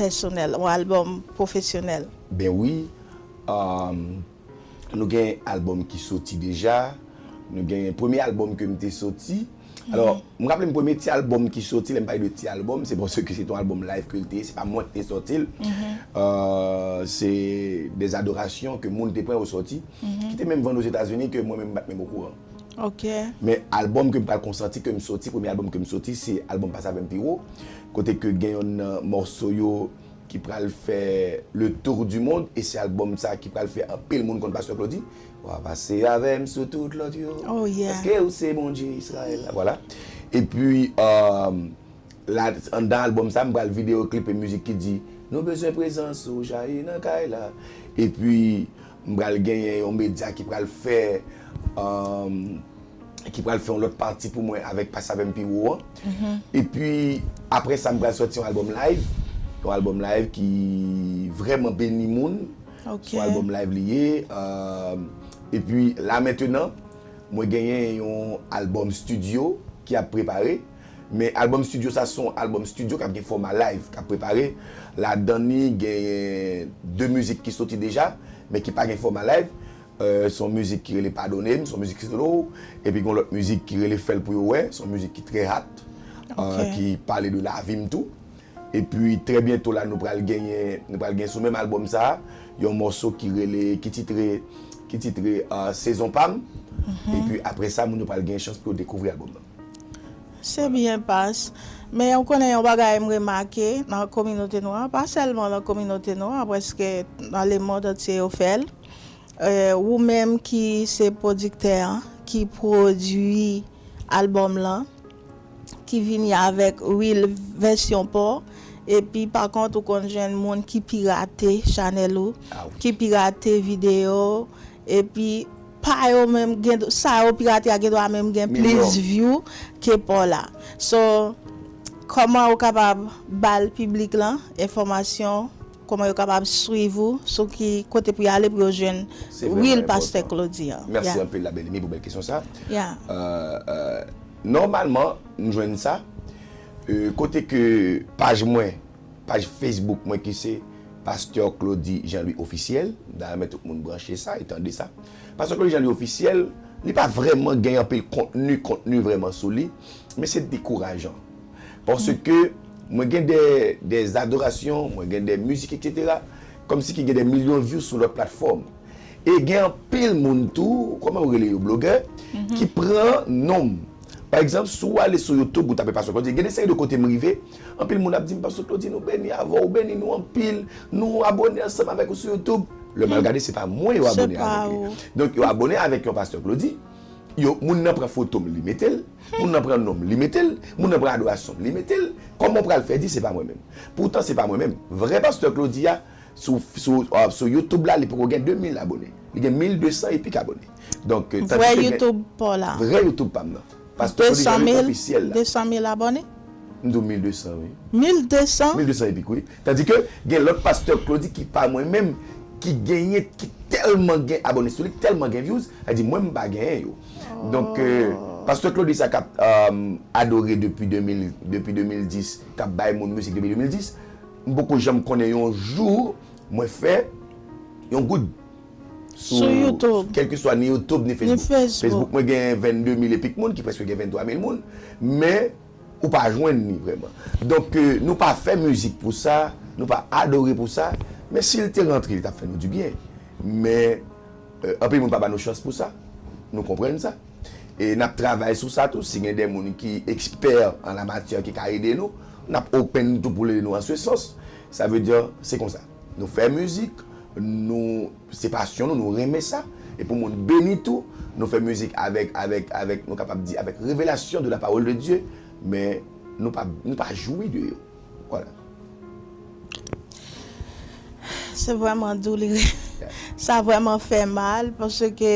pèsonèl, yon albòm pwofesyonèl? Ben wi, um, nou gen albòm ki soti deja. Nou gen premye albòm ke m te soti. Alò, m raple m premye ti albòm ki soti, lè m pale de ti albòm, se paske se te yon albòm live ke l te ye, se pa mwen ki te sòti l. Se de adorasyon ke moun te pran yo sòti, ki te menm vann Ozetazini ke mwen menm m pa t menm okouran. Men albòm ke m pral konsantre ke m soti, premye albòm ke m soti, se albòm Pase Avè M Pi Wo, kote ke gen yon nan mòso yo ki pral fè le tour du monde, e se albòm sa ki pral fè anpil moun konn Pastè Claudy. Wa pase avè m sou tout lòt yo. Paske ou se Bondye Izrayèl la. Vwala. Epi, la, anndan albòm sa, m pral videyo klipe mizik ki di, nou bezwen prezans ou jayi nan kay la. Epi, m pral genyen yon medya ki pral fè, ki pral fè yon lòt pati pou mwen avèk Pase Avè M Pi Wo an. Epi, apre sa, m pral sòti yon albòm live. Yon albòm live ki vrèman beni moun. Se yon albòm live li ye. Epi, la mentenan, mwen genyen yon albòm studio ki ap prepare. Men albòm studio sa se yon albòm studio k ap gen fòma live k ap prepare. Ladan li genyen de mizik ki soti deja, men ki pa gen fòma live. Se yon mizik ki rele Padone m, se yon mizik solo. Epi gen yon lòt mizik ki rele Fè l pou yo wè, se yon mizik ki trè hot, ki pale de lavi m tou. Epi trè byento la nou pral genyen, nou pral gen sou menm albòm sa, yon mòso ki rele, ki titre, ki titre Sezon pa m. Epi apre sa, moun yo pral gen chans pou yo dekouvri albòm nan. Se byen pas. Men ou konnen yon bagay m remake nan kominote nou an, pa sèlman nan kominote nou an, prèske nan lemond antye yo fè l. Ou menm ki se pwodiktè an, ki pwodui albòm lan, ki vini avèk reel vèsyon pa w, epi pa kont ou konn jwenn moun ki pirate chanèl ou, ki pirate videyo, epi pa yo menm gen sa yo pirate a gen dwa menm gen plis view ke pa w la. So, kòman ou kapab ba l piblik lan enfòmasyon, kòman yo kapab swiv ou, sou ki kote pou y ale pou yo jwenn reel Pastè Claudy an? Mèsi anpil la Bellemy pou bèl kesyon sa. Nòmalman, m jwenn sa kote ke paj mwen, paj Facebook mwen ki se Pastè Claudy Jean Louis Officiel. M ta renmen tout moun branche sa e tande sa. Pastè Claudy Jean Louis Officiel, li pa vrèman gen anpil kontni, kontni vrèman sou li, men se dekourajan. Paske mwen gen de, de adorasyon, mwen gen de mizik, etsetera, kòmsi ki gen de milyon view sou lòt platfòm. E gen anpil moun tou, kòman yo rele yo, blogè, ki pran non m. Pa egzanp, si w ale sou YouTube, ou tape Pastè Claudy, gen de seri de kote m rive, anpil moun ap di m, Pastè Claudy, nou beni avè w, ou beni nou anpil, nou abone ansanm avèk ou sou YouTube. Lè m al gade, se pa mwen yo abone avèk li. Donk, yo abone avèk yon Pastè Claudy, yo, moun nan pran foto m, li mete l, moun nan pran non m, li mete l, moun nan pran adorasyon m, li mete l. Kòman w pral fè di se pa mwen menm? Poutan, se pa mwen menm. Vrè Pastè Claudy a, sou, sou, sou YouTube la, li poko gen de mil abone. Li gen mil de san e pik abone. Donk, vrè YouTube pa w la. Vrè YouTube pa m nan. Pastè Claudy Jean Louis Officiel la. De san mil abone? M di w mil de san, wi. Mil de san? Mil de san e pik, wi. Tandi ke gen lòt Pastè Claudy ki pa mwen menm, ki genyen, ki tèlman gen abone sou li, ki tèlman gen views, sa di mwen m pa genyen yo. Donk, Pastè Claudy sa k ap, um, adore depi de mil, depi de mil dis, k ap bay moun mizik depi de mil dis, m poko janm konnen yon jou mwen fè yon goud sou YouTube, kèlkeswa ni YouTube ni Facebook. Facebook mwen gen vennde mil epik moun, ki prèske gen venntwa mil moun, men ou pa jwenn li vrèman. Donk, nou pa fè mizik pou sa, nou pa adore pou sa, men si l te rantre, li t ap fè nou dibyen. Men, anpil moun pa ba nou chans pou sa, nou konprann sa. E n ap travay sou sa tou. Si gen de moun ki ekspè an la matyè ki ka ede nou, n ap open tou pou l ede nou an se sans. Sa vle di, se konsa. Nou fè mizik, nou, se pasyon nou, nou renmen sa. E pou moun beni tou, nou fè mizik avèk, avèk, avèk, nou kapab di, avèk revelasyon de la parole de Dieu, men nou pa, nou pa jwi de yo. Vwala. Se vrèman doulere. Sa vrèman fè mal, paske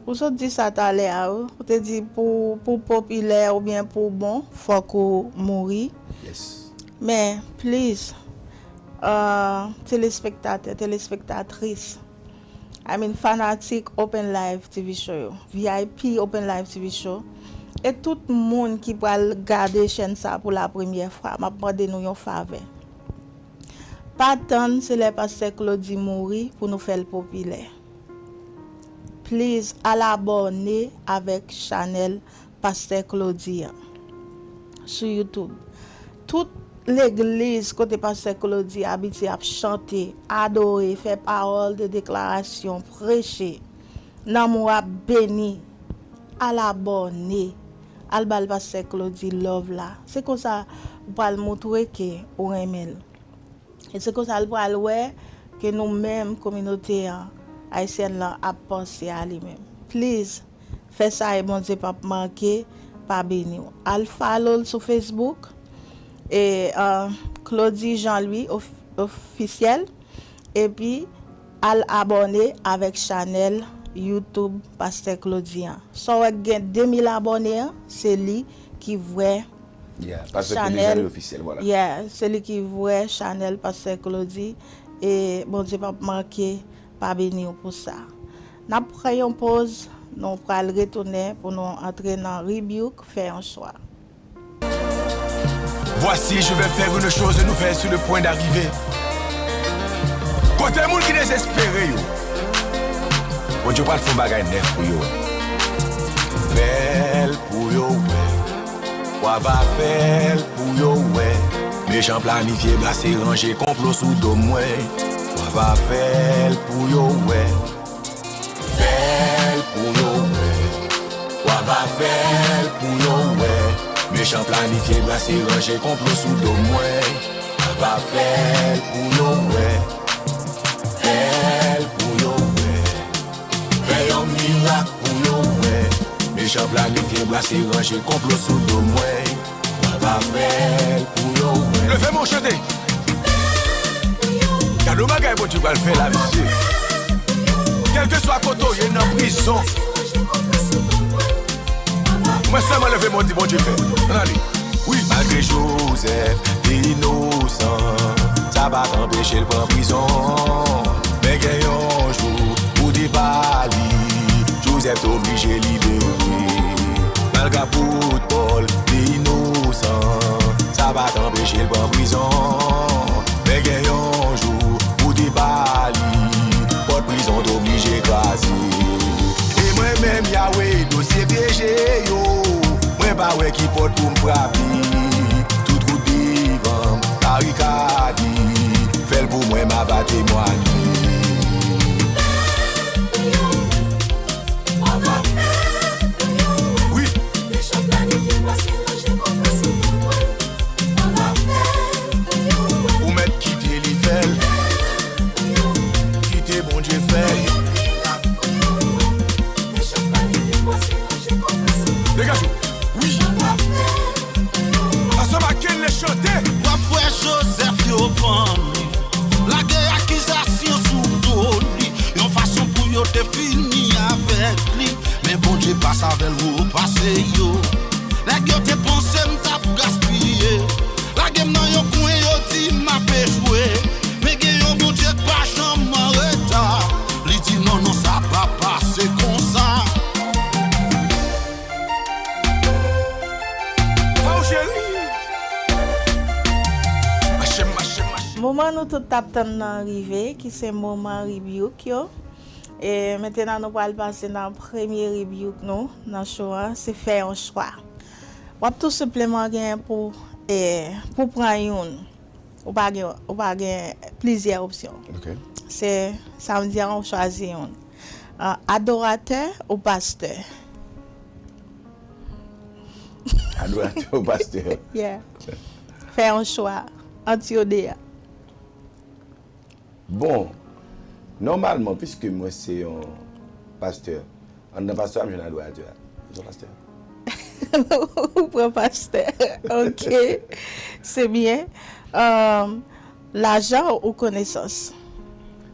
ou sot di sa talè a, wi. Ou te di pou, pou popilè oubyen pou bon, fòk ou mouri. Men, please, uh, telespektatè, telespektatris, I mean, fanatik Open Live T V Show yo, V I P Open Live T V Show, e tout moun ki pral gade chèn sa pou la premyè fwa, m ap mande nou yon favè. Pa tann se lè Pastè Claudy mouri pou nou fè l popilè. Please, al abòne avèk chanèl Pastè Claudy an sou YouTube. Tout legliz kote Pastè Claudy abitye ap chante, adore, fè pawòl de deklarasyon, preche, nanm ou ap beni. Al abòne, al ba l Pastè Claudy love la. Se konsa ou pral montre ke ou renmen l. E se konsa l pral wè ke nou menm kominote an, ayisyèn lan ap panse a li menm. Please, fè sa e Bondye p ap manke pa beni w. Al follow l sou Facebook, e, uh, Claudy Jean Louis Officiel, epi al abòne avèk chanèl YouTube Pastè Claudy an. Sa w wè k gen de mil abòne an, se li ki vrè chanèl, yeah, se li ki vrè chanèl Pastè Claudy, e Bondye p ap manke pa beni w pou sa. N ap pran yon poz, nou pral retounen pou nou antre nan rebuke, fè yon chwa. Voici, je vais faire une chose nouvelle sur le point d'arrivée. Kote moun ki dezespere yo, Bondye pral fè yon bagay nèf pou yo. Fè l pou yo wè. W a va fè l pou yo wè. Mechan planifye, brase, ranje konplo sou do mwen. W a va fè l pou yo wè. Fè l pou yo wè. W a va fè l pou yo wè. Mechan planifye, brase, ranje konplo sou do mwen. W a va fè l pou yo wè. Fè l pou yo wè. Fè yon mirak pou yo wè. Mechan planifye, brase, ranje konplo sou do mwen. W a va fè l pou yo wè. Leve men w chante. Gade yon bagay Bondye pral fè la, mesye. Kèlkeswa kote w ye nan prizon. Mwen sèlman leve men w di Bondye fè. Ann ale. Wi. Malgre Jozèf te inosan, sa pa t anpeche l pran prizon. Men gen yon jou, pou depa li, Jozèf t oblije libere. Malgre apot Pòl te inosan, sa pa t anpeche l pran prizon. Men gen yon jou, pou depa li, pòt prizon t oblije kraze. E mwen menm, Yawe, dosye peche yo, mwen pa wè ki pòt pou m frape. Tout wout devan m barikade, fè l pou mwen, m a va temwaye. Wi. Ou mèt kite li fè l. Kite Bondye fè l. Degaje w. Wi. Ansanm ak Kenley chante. W ap wè Jozèf yo pran li. Lage akizasyon sou do li. Yon fason pou yo te fini avèk li. Men Bondye pase avè l wo pase yo. Nèg yo te panse m t ap gaspiye. Lage m nan yon kwen, yo di m ap echwe. Men gen yon Bondye k pa janm an reta. Li di non, non, sa p ap pase konsa. Moman nou tout t ap tann nan rive, ki se moman rebuke yo. E mentnan nou pral pase nan premye rebuke nou nan show an, se fè yon chwa. W ap tou senpleman gen pou, e, pou pran youn. Ou pa gen, ou pa gen plizyè opsyon. Se, sa vle di, ou chwazi youn. Ah, adoratè ou pastè? Adoratè ou pastè? Yeah. Fè yon chwa ant yo de a. Bon, nòmalman, piske mwen se yon pastè, anndan pastè a, m jwenn adoratè a. Ou se yon pastè? Ou pran pastè. Ok. Se byen. Um, lajan ou konesans?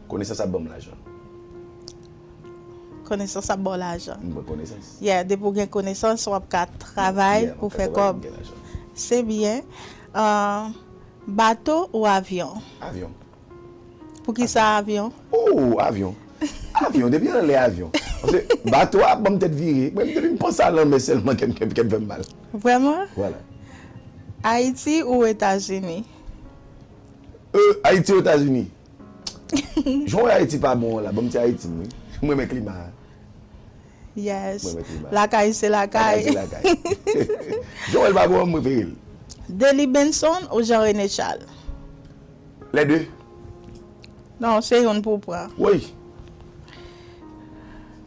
Konesans ap ban m lajan. Konesans ap ba w lajan. M pran konesans. Yeah, depi w gen konesans, w ap ka travay pou fè kòb. Se byen. Ah, bato ou avyon? Avyon. Poukisa avyon? Oh, avyon. Avyon, depi anlè avyon. Paske bato a ap ban m tèt vire. Mwen, depi m panse a lanmè sèlman, kè m, kè m, kè m fè m mal. Vrèman? Vwala. Ayiti ou Etazini? Euh, Ayiti, Etazini. Jan w wè Ayiti pa bon an la, ban m ti Ayiti m wi. M renmen klima a. Yes. Mwen mèt li mal. Lakay se lakay. Lakay se lakay. Jan w wè l pa bon an, m prefere l. Delly Benson ou Jean René Charles? Lè de. Non, se youn pou w pran. Wi.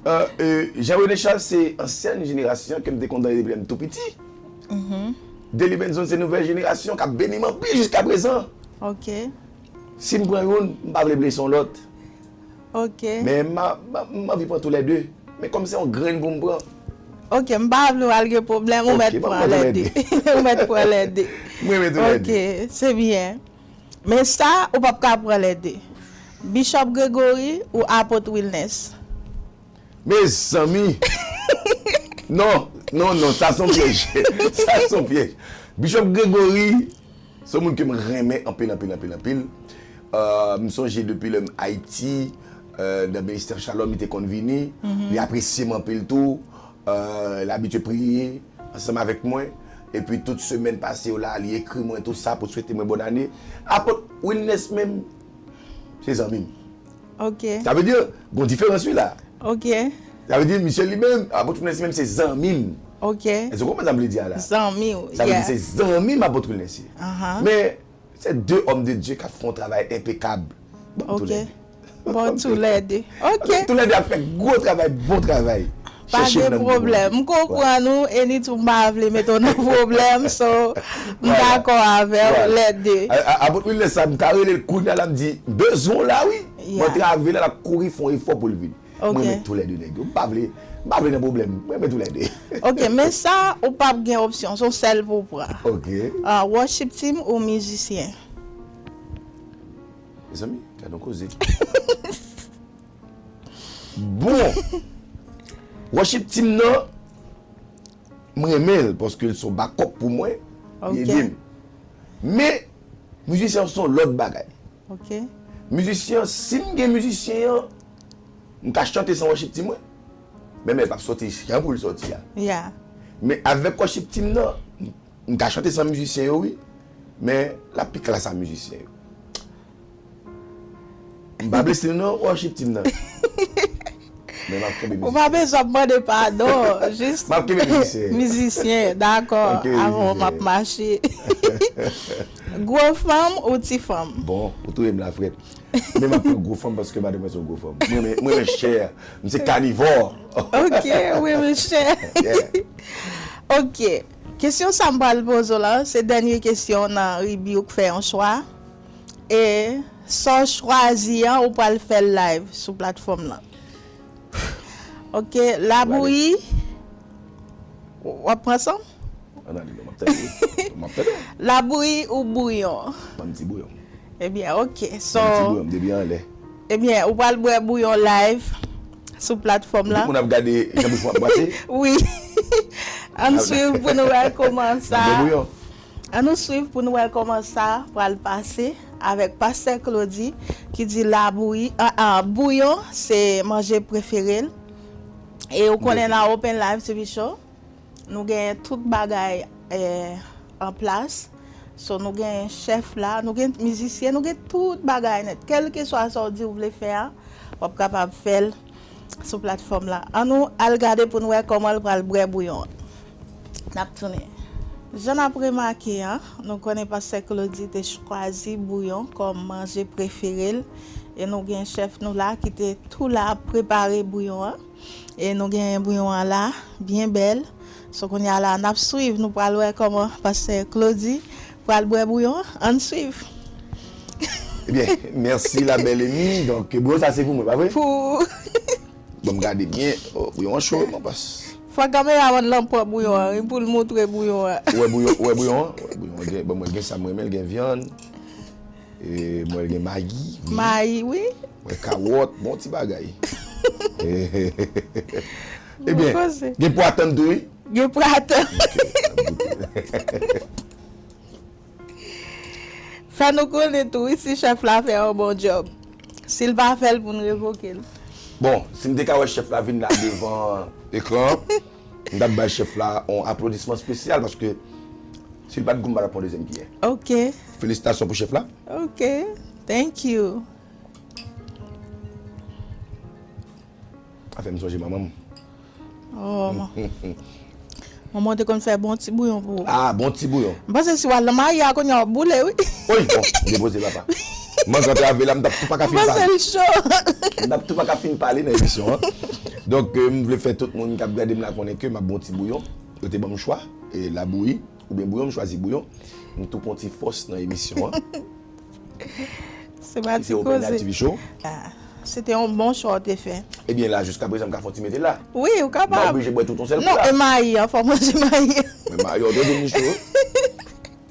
Euh, euh, Jean René Charles se ansyen jenerasyon ke m te konn tande depi lè m tou piti. Delly Benson se nouvèl jenerasyon k ap beni m anpil jiska prezan. Ok. Si m pran youn, m pa vle blese yon lòt. Ok. Men m a, m a, m anvi pran tou lè de. Men kòm se yon grenn pou m pran. Ok, m pa vle w al gen pwoblèm, ou mèt pran lè de. Ou mèt pran lè de. M renmen tou lè de. Ok, se byen. Men sa, ou p ap ka pran lè de. Bishop Gregory ou Apot Wilness? Mezanmi! Non, non, non, sa se yon pyèj. Sa se yon pyèj. Bishop Gregory, se yon moun ke m renmen anpil, anpil, anpil, anpil. Euh, m sonje depi lè m Ayiti, euh, nan ministè Shalom, li te konn vini. Li apresye m anpil tou. Euh, li abitye priye ansanm avèk mwen. Epi tout semèn pase yo la, li ekri mwen tou sa pou swete mwen bòn ane. Apot Wilness menm, se zanmi m. Ok. Sa vle di, gon diferans wi la. Ok. Sa vle di, misye li menm, Apot Wilness menm se zanmi m. Ok. Èske w konprann sa m vle di a la? Zanmi w, yeah. Sa vle di se zanmi m Apot Wilness ye. Men, se de òm de Dye k ap fè yon travay enpekab. Ban m tou lè de. Ban m tou lè de. Ok. Tou lè de ap fè gwo travay, bon travay. Pa gen pwoblèm. M konprann ou, e ni tou m pa vle mete w nan pwoblèm, so, m dakò avè w, lè de. A, a, Apot Wilness sa, m ka rele l kounye a la, m di, m bezwen w la wi. M antrave l, l ap kouri fè yon efò pou l vin. Mwen renmen tou lè de nèg yo. M pa vle, m pa vle nan pwoblèm. Mwen renmen tou lè de. Ok, men sa, ou p ap gen opsyon, se yon sèl pou w pran. Ok. Ah, worship team ou mizisyen? Mezanmi, gade yon koze. Bon, worship team nan, m renmen l paske l se yon backup pou mwen, li ede m. Men, mizisyen an se yon lòt bagay. Ok. Mizisyen an, si m gen mizisyen an, m ka chante san worship team mwen. Men, men l p ap soti jan pou l soti a. Yeah. Men avèk worship team nan, m ka chante san mizisyen yo wi. Men l ap pi klas a mizisyen yo. M pa blese nou non, worship team nan. Men m ap kenbe mizisyen. Ou pa bezwen ap mande padon, jis m ap kenbe mizisyen. Mizisyen, dakò. Ok, avan mizisyen. M ap mache. Gwo fanm ou ti fanm? Bon, ou touye m la, frèt. Men m ap pran gwo fanm paske madanm mwen se yon gwo fanm. Mwen renmen, mwen renmen chè. M se kanivò. Ok, ou renmen chè. Yeah. Ok. Kesyon sa m pral poze w la, se dènye kesyon nan Rebuke fè yon chwa. E sa w chwazi an, ou pral fè l live sou platfòm lan. Ok, labouyi. W ap pran san m? Ann ale non, m ap tande. M ap tande. Labouyi ou bouyon? Ban m ti bouyon. Ebyen, ok. So, ban m ti bouyon, m depi anlè. Ebyen, ou pral bwè bouyon live sou platfòm lan. Tout moun ap gade jan bouch mwen ap brase? Wi. Ann swiv pou nou wè kòman sa. Ann swiv pou nou wè kòman sa pral pase avèk pastè Claudy ki di labouyi, ah, ah, bouyon se manje prefere l. E ou konnen nan Open Live T V Show, nou gen tout bagay, eh, an plas. So, nou gen chèf la, nou gen mizisyen, nou gen tout bagay nèt. Kèlkeswa sa w di w vle fè a, w ap kapab fè l sou platfòm la. Ann nou al gade pou n wè kòman l pral bwè bouyon an. N ap tounen. Jan n ap remake a, nou konnen pastè Claudy te chwazi bouyon kòm manje prefere l. E nou gen chèf nou la ki te tou la ap prepare bouyon an. E nou gen bouyon an la, byen bèl. So, kounye a la, n ap swiv, nou pral wè kòman pastè Claudy pral bwè bouyon an. Ann swiv. Ebyen, mèsi la bèl Emi. Donk, bouyon sa se pou mwen, pa vre? Pou Ban m gade byen. Oh, bouyon an cho, mon pas. Fò kameramann lan pran bouyon an, wi, pou l moutre bouyon an. Ou wè bouyon, ou wè bouyon an? Ou wè bouyon an gen, bon, mwen gen sa m renmen, l gen vyann. E, mwen gen mayi, wi. Mayi, wi. Mwen kawòt, bon ti bagay. Ebyen, gen pwa tann tou, wi. Gen pwa tann. Ok, n ap goute. Fè nou konnen tou, wi, si chèf la fè yon bon djòb. Si l pa fè l, pou n revoke l. Bon, si m te ka wè chèf la vin la devan ekran an, m t ap bay chèf la yon aplodisman espesyal, paske si l pa t gou, m pa t ap pran dezyèm kiyè. Ok. Felisitasyon pou chèf la. Ok. Thank you. Sa fè m sonje manman m. Oh. Manman w te konn fè bon ti bouyon pou ou. Ah, bon ti bouyon. M panse si w al nan mari a kounye a w ap boule, wi. Wi, bon, depoze papa. Mank antrave la, m t ap tou pa ka fin pale. M panse l cho. M t ap tou pa ka fin pale nan emisyon an. Donk, euh, m vle fè tout moun k ap gade m la konnen ke m ap bon ti bouyon. Yo te ban m chwa, e labouyi, oubyen bouyon, m chwazi bouyon. M tou pran ti fòs nan emisyon an. Se pa ti koze. T V Show. Ah, se te yon bon chwa w te fè. Ebyen la, jiskaprezan, m ka fè yon ti mete la. Wi, ou kapab. M pa oblije bwè tout yon sèl kou la. Non, e mayi an, fò w manje mayi an. Men mayi an, w tande m li cho.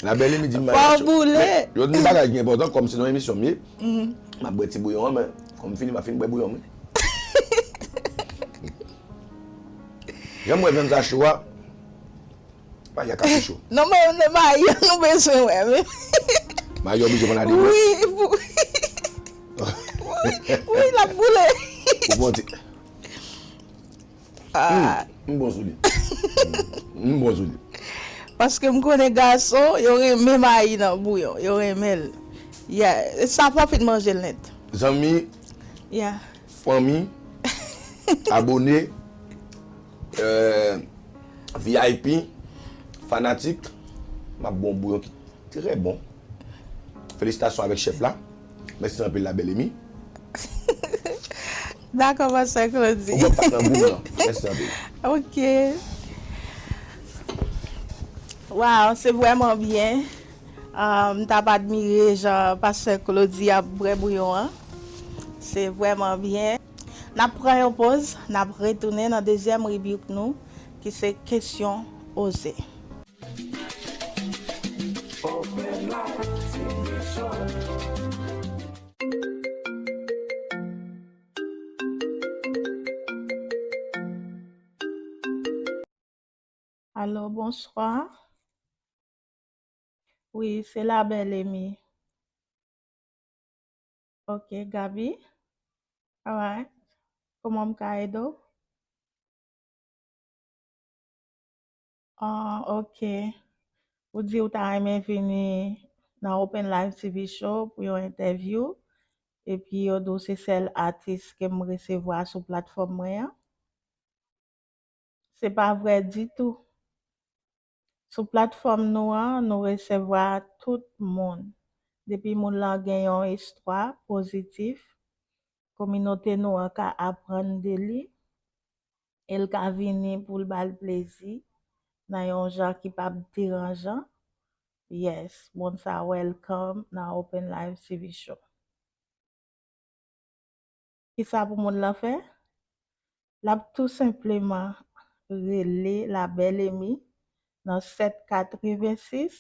Labèl Emi di m mayi an cho. Fò w boule. Men, yo di m bagay ki enpòtan, kòm se nan emisyon m ye, m ap bwè ti bouyon an, men kòm m fini, m ap fin bwè bouyon m, wi. Jan m wè vyann sa cho a, Mayi a ka pi cho. Non, men, men mayi an nou bezwen wè menm. Mayi a oblije pran nan de men. Wi, pou, wi, wi, l ap boule. Ou pran ti. Ah. Hmm, m bon sou li. Hmm, m bon sou li. Paske m konnen gason, yo renmen mayi nan bouyon, yo renmen l. Yeah, sa fò fin manje l nèt. Zanmi, yeah, fanmi, abone, euh, V I P, fanatik, m ap ba w bouyon ki trè bon. Felisitasyon avèk chèf la. Mèsi anpil la bèl Emi. Dakò, pastè Claudy. Ou pap nan gou m nan. Mèsi anpil. Ok. Waw, se vrèman byen. Ah, m t ap admire jan pastè Claudy ap bwè bouyon an. Se vrèman byen. N ap pran yon poz, n ap retounen nan dezyèm ribrik nou, ki se kesyon oze. Alo, bonswa. Wi, se la bèl Emi. Ok, Gaby. Alright. Kòman m ka ede w? Ah, ok. Ou di ou ta renmen vini nan Open Live T V Show pou yon entèvyou. Epi yo di w se sèl atis ke m resevwa sou platfòm mwen an. Se pa vrè ditou. Sou platfòm nou an, nou resevwa tout moun. Depi moun lan gen yon istwa pozitif, kominote nou an ka aprann de li, e l ka vini pou l ba l plezi nan yon jan ki p ap deranjan. Yes, moun sa welcome nan Open Live T V Show. Kisa pou moun lan fè? L ap tou senpleman rele la bèl Emi nan sèt katrevensis,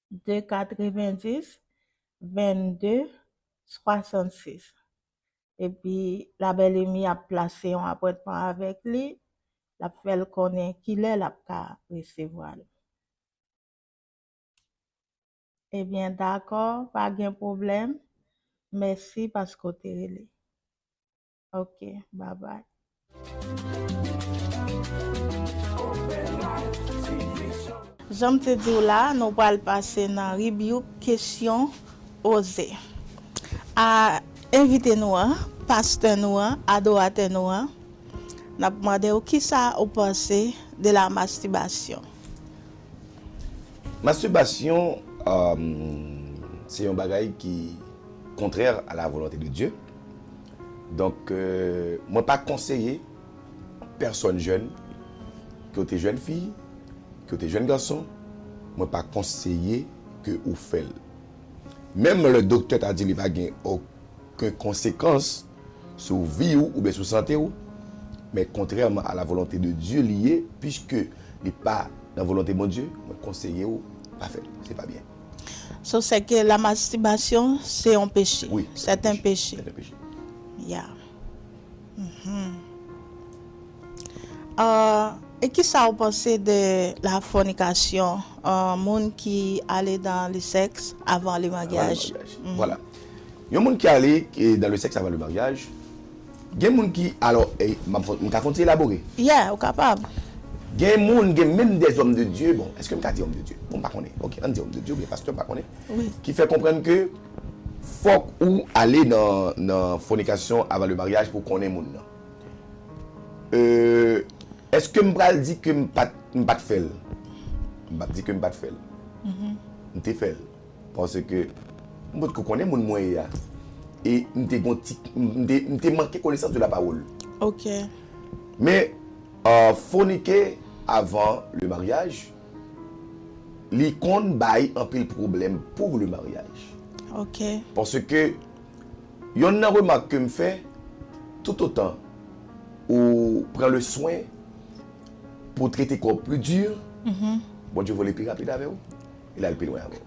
de katrevendis, vennde, swasannsis. Epi la bèl Emi ap plase yon apwentman avèk li, l ap fè l konnen kilè l ap ka resevwa l. Ebyen, dakò, pa gen pwoblèm. Mèsi paske w te rele. Ok, babay. Jan m te di w la, nou pral pase nan rebuke kesyon oze. A, envite nou an, pastè nou an, adoratè nou an, n ap mande w kisa ou panse de la mastibasyon. Mastibasyon, um, se yon bagay ki kontrè a la volonte de Dye. Donk, euh, mwen pa konseye pèsòn jèn, ke w te jèn fi, ke w te jèn gason, mwen pa konseye ke ou fè l. Menm lè doktè ta di li pa gen okenn konsekans sou vi w oubyen sou sante w, men kontrèman a la volonte de Dye li ye, piske li pa nan volonte Bondye, mwen konseye w pa fè l. Se pa byen. So, c'est que la masturbation, c'est un péché. Wi, C'est un péché. C'est un péché. Yeah. Mhm. Euh, e kisa ou panse de la fornication, euh, moun ki ale dans le sexe avant le mariage? Avant le mariage. Voilà. Yon moun ki ale eh, dans le sexe avant le mariage, gen moun ki, alò, eh, m ap fè- m ka fè yon ti elabore. Yeah, ou kapab. Gen moun, gen menm des hommes de Dieu, bon, èske m ka di homme de Dieu? Bon, m pa konnen. Ok, ann di homme de Dieu, oubyen pastè, m pa konnen. Wi. Ki fè konprann ke fòk ou ale nan, nan fornication avant le mariage pou konnen moun nan. Euh, èske m pral di ke m pa t, m pa t fè l? M p ap di ke m pa t fè l. M te fè l. Paske m potko konnen moun mwen ye a. E m te gon ti, m te, m te manke konesans de la pawòl. Ok. Men, euh, fornike avan le mariage, li konn bay anpil pwoblèm pou le mariage. Ok. Paske yonn nan remak ke m fè, toutotan ou pran le swen pou trete kò w pli di, Bondye vole pi rapid avè w, e l al pi lwen avè w.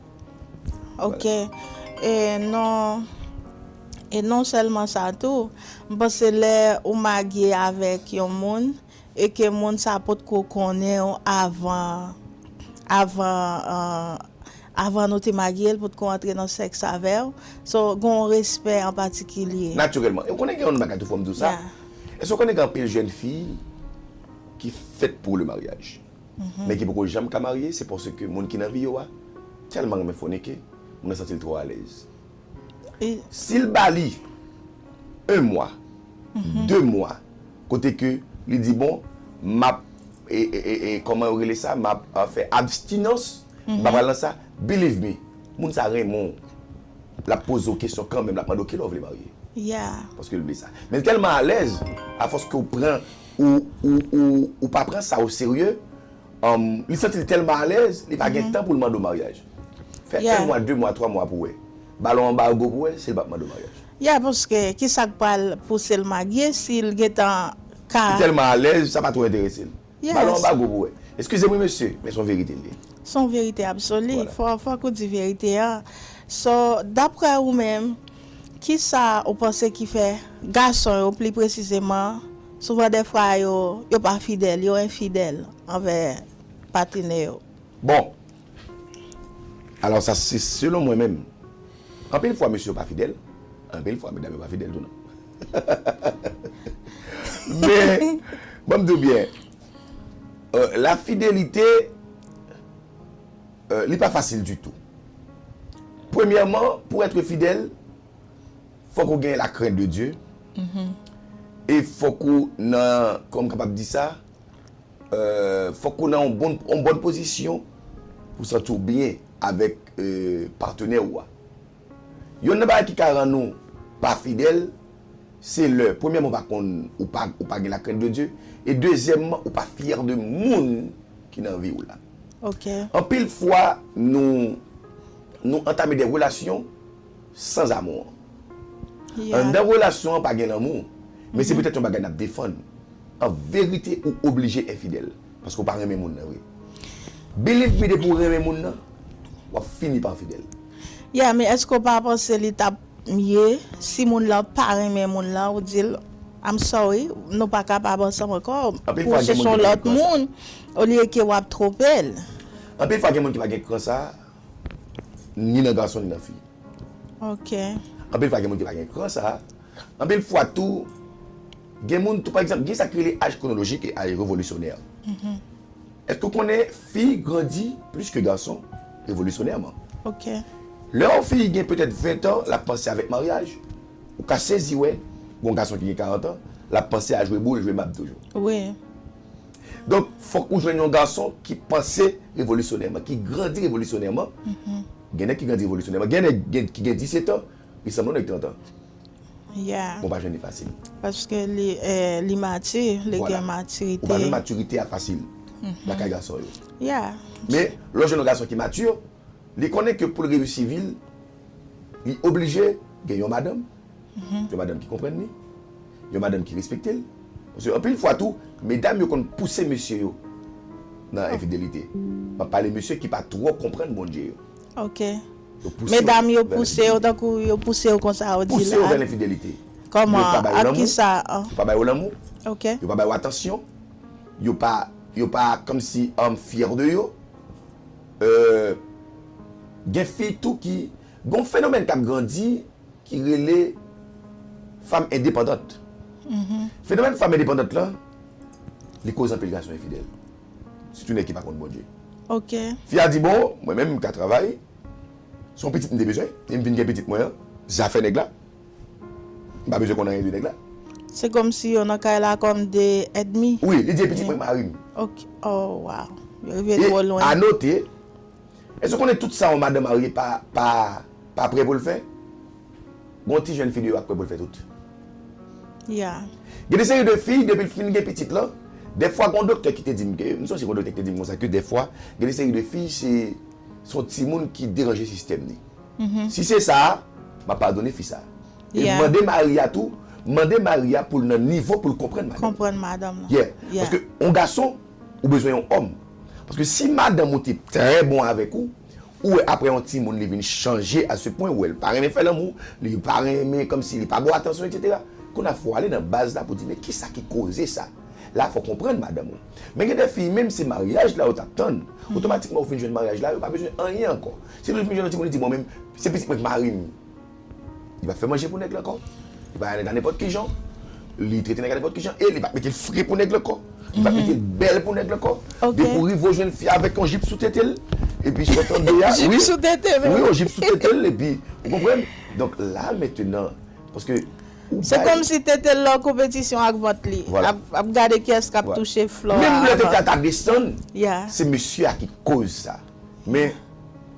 Ok. E non, e non sèlman sa tou, m panse lè ou marye avèk yon moun e ke moun sa potko konnen w avan, avan, euh, avan nou te marye, l potko antre nan sèks avè w. So, gen yon respè an patikilye. Natirèlman. E w konnen gen yon bagay tou fò m di w sa. Yeah. Èske w konnen gen anpil jèn fi ki fèt pou le mariage? Men ki poko janm ka marye, se paske moun ki nan vi yo a tèlman renmen fònike, moun nan santi l twò alèz. E- Si l ba li un mwa, de mwa, kote ke li di, bon, m ap, e, e, e, e, kòman yo rele sa, m ap, a, fè abstinans, m pa pral nan sa, believe me, moun sa renmen w. L ap poze w kesyon kanmenm, l ap mande w kilè w vle marye. Yeah. Paske l vle sa. Men l tèlman alèz, afòs ke w pran, ou, ou, ou, ou pa pran sa o serye, um, li santi l tèlman alèz, li pa gen tan pou l mande w maryaj. Fè Yeah. un mwa, de mwa, twa mwa pou wè. Ba l yon anbago pou wè si l p ap mande w maryaj. Yeah, paske kisa k pral pouse l marye si l gentan ka. Li tèlman alèz, sa pa twò enterese l. Yes. Ba l yon anbago pou wè. Eskize mwen, mesye, men se yon verite l ye. Se yon verite absoli. Voilà. Fò, fò ke w di verite a. So, daprè ou menm, kisa ou panse ki fè gason yo, pli presizeman, souvandèfwa yo, yo pa fidèl, yo enfidèl anvè patenè yo? Bon. Alò, sa se selon mwen menm. Anpil fwa, mesye yo pa fidèl. Anpil fwa, medam yo pa fidèl tou, non. Men, bon, m di w byen, euh, la fidelite, euh, li pa fasil ditou. Premyèman, pou être fidèl, fòk ou gen la crainte de Dieu. E fòk ou nan, kòman m kapab di sa, euh, fòk ou nan yon bon, yon bòn pozisyon pou santi w byen avèk, euh, patenè ou a. Yonn nan bagay ki ka rann ou pa fidèl, se lè, premyèman, ou pa konn, ou pa, ou pa gen la crainte de Dieu, e dezyèmman, ou pa fyè de moun ki nan vi w la. Ok. Anpil fwa, nou, nou antame de relasyon san amou. Yeah. Anndan relasyon an pa gen lanmou, men se petèt yon bagay n ap defann. An verite, ou oblije enfidèl, paske w pa renmen moun nan vre. Believe me, depi w renmen moun nan, w ap fini pa enfidèl. Yeah, men èske w pa panse li t ap mye si moun lan pa renmen moun lan, ou di l, I'm sorry, nou pa kapab ansanm ankò, Anpil pou fwa, gen chèche moun yon ki lòt gen kran sa. Moun, olye ke w ap twonpe l. Anpil fwa, gen moun ki pa gen kran sa, ni nan gason, ni nan fi. Ok. Anpil fwa, gen moun ki pa gen kran sa. Anpil fwa tou, gen moun tou, pa egzanp, gen sa ki rele aj kwonolojik e aj revolisyonè. Èske w konnen fi grandi plis ke gason revolisyonèman? Ok. Lè yon fi gen petèt ven tan, l ap panse avèk maryaj, ou ka sezi wè gon gason ki gen karant an, l ap panse a jwe boul, jwe mab toujou. Wi. Donk, fòk ou jwenn yon gason ki panse revolisyonèman, ki grandi revolisyonèman. Gen nèg ki grandi revolisyonèman, gen nèg gen- ki gen disèt an, li sanble yon nèg trant an. Yeah. Bon, pa jwenn li fasil. Paske li, eh, li mati, li Vwala. Gen matirite. Ou pa jwenn matirite a fasil lakay gason yo. Yeah. Men, lè w jwenn yon gason ki mati, li konnen ke pou l reyisi vi l, li oblije gen yon madanm, yon madanm ki konprann li, yon madanm ki respekte l. Paske anpil fwa tou, medam yo konn pouse mesye yo nan enfidelite. M ap pale mesye ki pa twò konprann Bondye yo. Ok. Yo pouse Medam yo w vè pouse yo tankou yo pouse yo konsa ou di pouse yo vè la. lenfidelite. Kòman? Yo pa ba yo Ak lanmou. Kisa? Ah, Yo pa ba yo lanmou. Ok. Yo pa ba yo atansyon. Yo pa, yo pa kòmsi um, fyè de yo. Euh, gen fi tou ki, gon fenomèn k ap grandi ki rele fanm endepandant. Fenomèn fanm endepandant lan, li koz anpil gason enfidèl. Sitou nèg ki pa konn Bondye. Ok. Fi a di, bon, mwen menm m ka travay, se yon pitit m te bezwen, e m vin gen pitit mwen an, zafè nèg la. M pa bezwen konn anyen de nèg la. Se kòmsi yo nan kay la kòm de èdmi. Wi, li di e pitit mwen mari m. Ok. Oh, wow. Yo rive E twò lwen. A note, èske w konnen tout sa yon madanm marye pa, pa, pa prè pou l fè? Gon ti jèn fi de yo ak prè pou l fè tout. Yeah. Gen de seri de fi, depi l fin gen pitit lan, dèfwa gon doktè ki te di m ke, m sonje gon doktè ki te di m konsa ke dèfwa, gen de seri de fi, se, se yon timoun ki deranje sistèm li. Si se sa, m ap padone fi sa. E Yeah. Mande mari a tou, mande mari a pou l nan nivo pou l konprann madanm. Konprann madanm nan. Yeah. Yeah. Paske yon gason, ou bezwen yon òm. Paske si madanm ou te trè bon avèk ou, ou wè apre yon timoun li vin chanje a se pwen, ou wè l pa renmen fè lanmou, li pa renmen kòmsi li pa ba w atansyon, etsetera. Kounye a fò w ale nan baz la pou di, men kisa ki koze sa? La fò w konprann madanm ou. Men gen de fi, menm se maryaj la yo t ap tann, otomatikman ou fin jwenn maryaj la, yo pa bezwen anyen ankò. Si nou fin jwenn yon timoun, li di, bon, men se pitit mwen k mari m. Li pa fè manje pou nèg la ankò. Li pa ale nan nenpòt ki jan. Li trete nèg la nenpòt ki jan. E li pa mete l fre pou nèg la ankò. Li pa mete l bèl pou nèg la ankò. Ok. Depi w rive w jwenn fi avèk yon jip sou tete l, epi sou tande a, Jip wi. Sou tete, men. Wi, yon jip sou tete l, epi, ou konprann? Donk la, mentenan, paske ou Se bay- kòmsi tete l la konpetisyon ak vant li. Vwala. Ap, ap gade kiyès k ap Vwala. touche flò a. Menm lè tete a ta desann, Yeah. se mesye a ki koz sa. Men,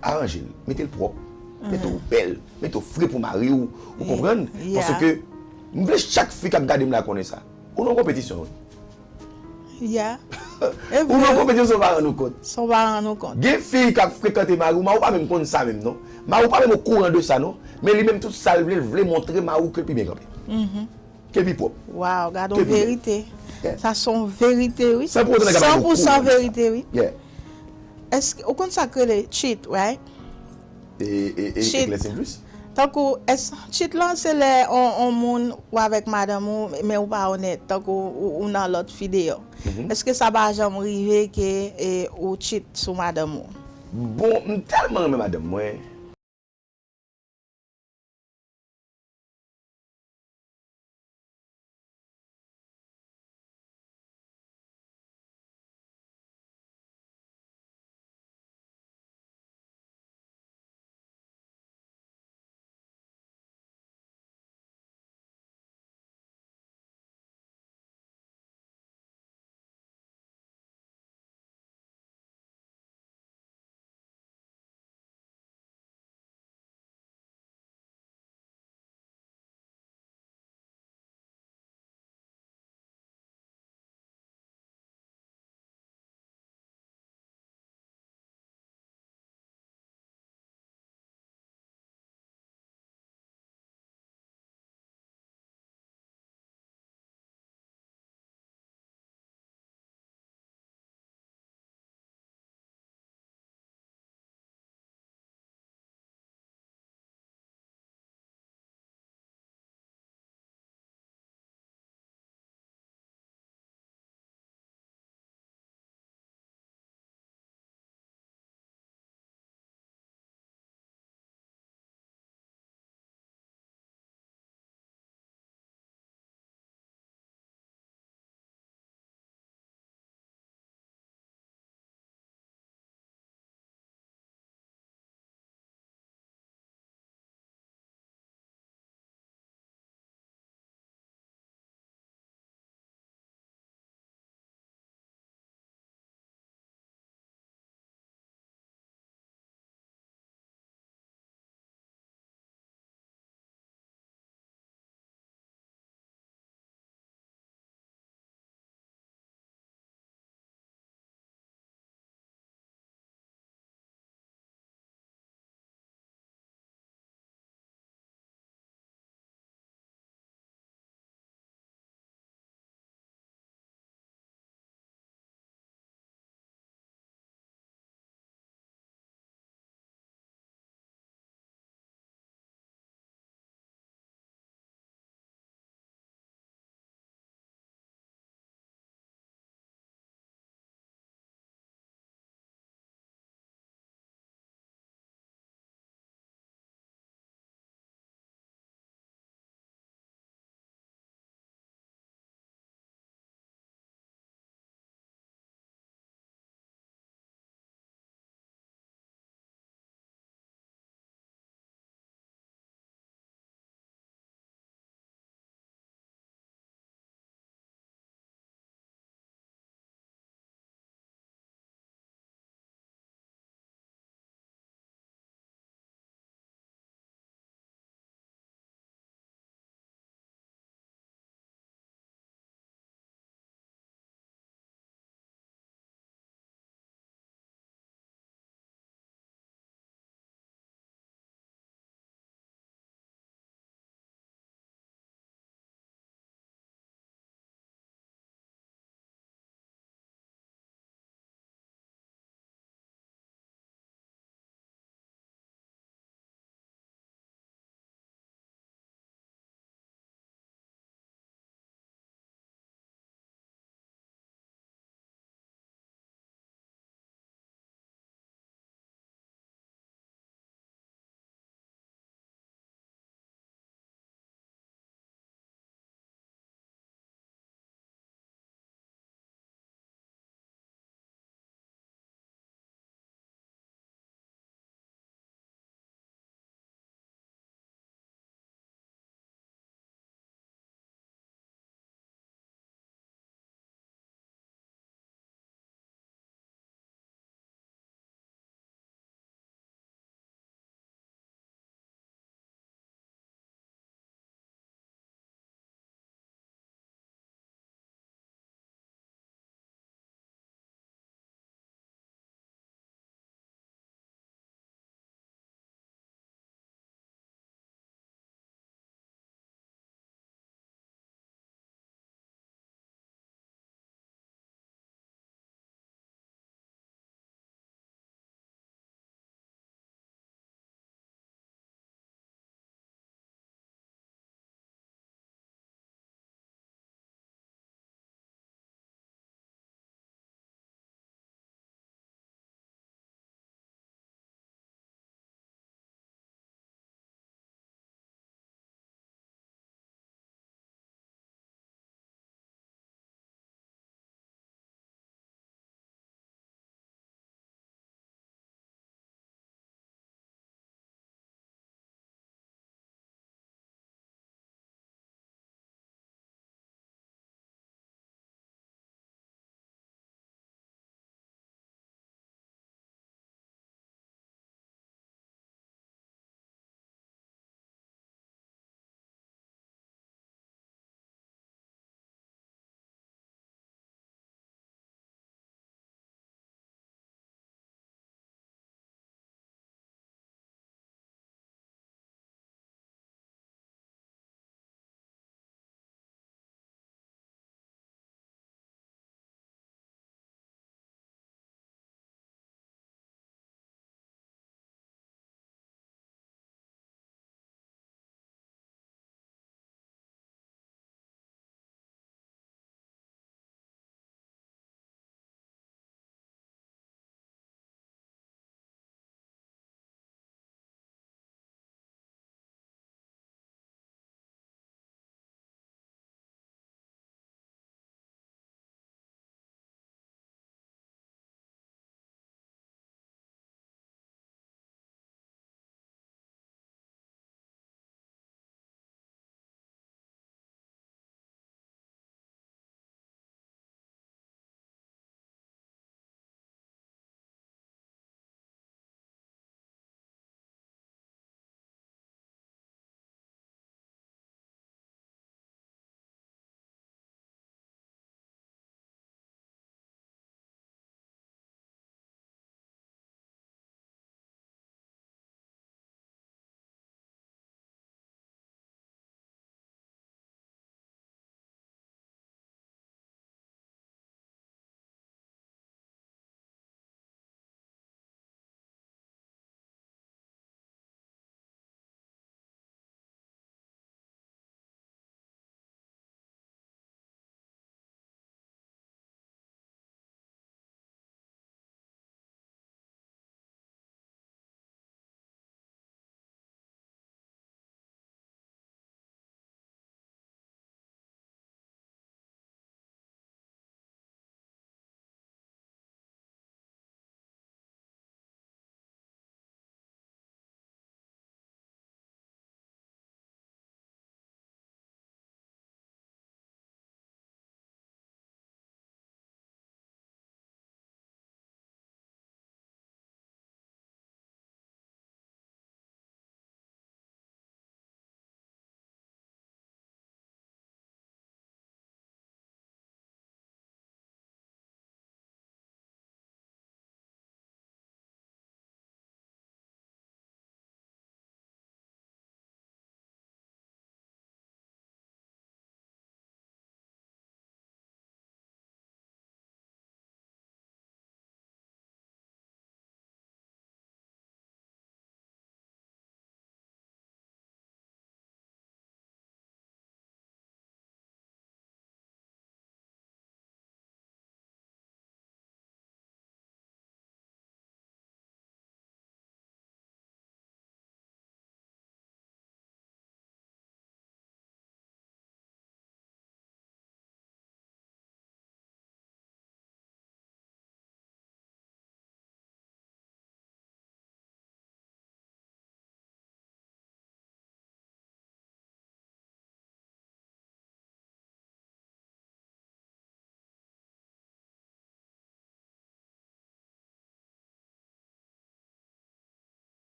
aranje l, mete l pwòp, mete w bèl, mete w fre pou mari w, ou konprann? Yeah. Paske, m vle chak fi k ap gade m la konnen sa. Ou nan konpetisyon, wi. Yeah. Ou nan konpetisyon, ou pa rann ou kont. San w pa rann ou kont. Gen fi k ap frekante mari w, mari w pa menm konn sa menm non. Mari w pa menm okouran de sa non. Men li menm tout sa l vle, l vle montre mari w ke l pi byen kanpe. Ke l pi pwòp. Wow, gade Ke yon pi byen. Verite. Yeah. Sa se yon verite, wi. San pou otan nèg la pa menm San pou san okouran de sa. Verite, wi. Yeah. Èske, ou konn sa k rele cheat, right? E, e, e, Cheat. Eklèsi m plis. Tankou, èske cheat lan se lè on, on moun ou avèk madanm ou, men ou pa onèt, tankou ou, ou nan lòt fi deyò. Èske sa pa janm rive ke e, ou cheat sou madanm ou? Bon, m tèlman renmen madanm mwen,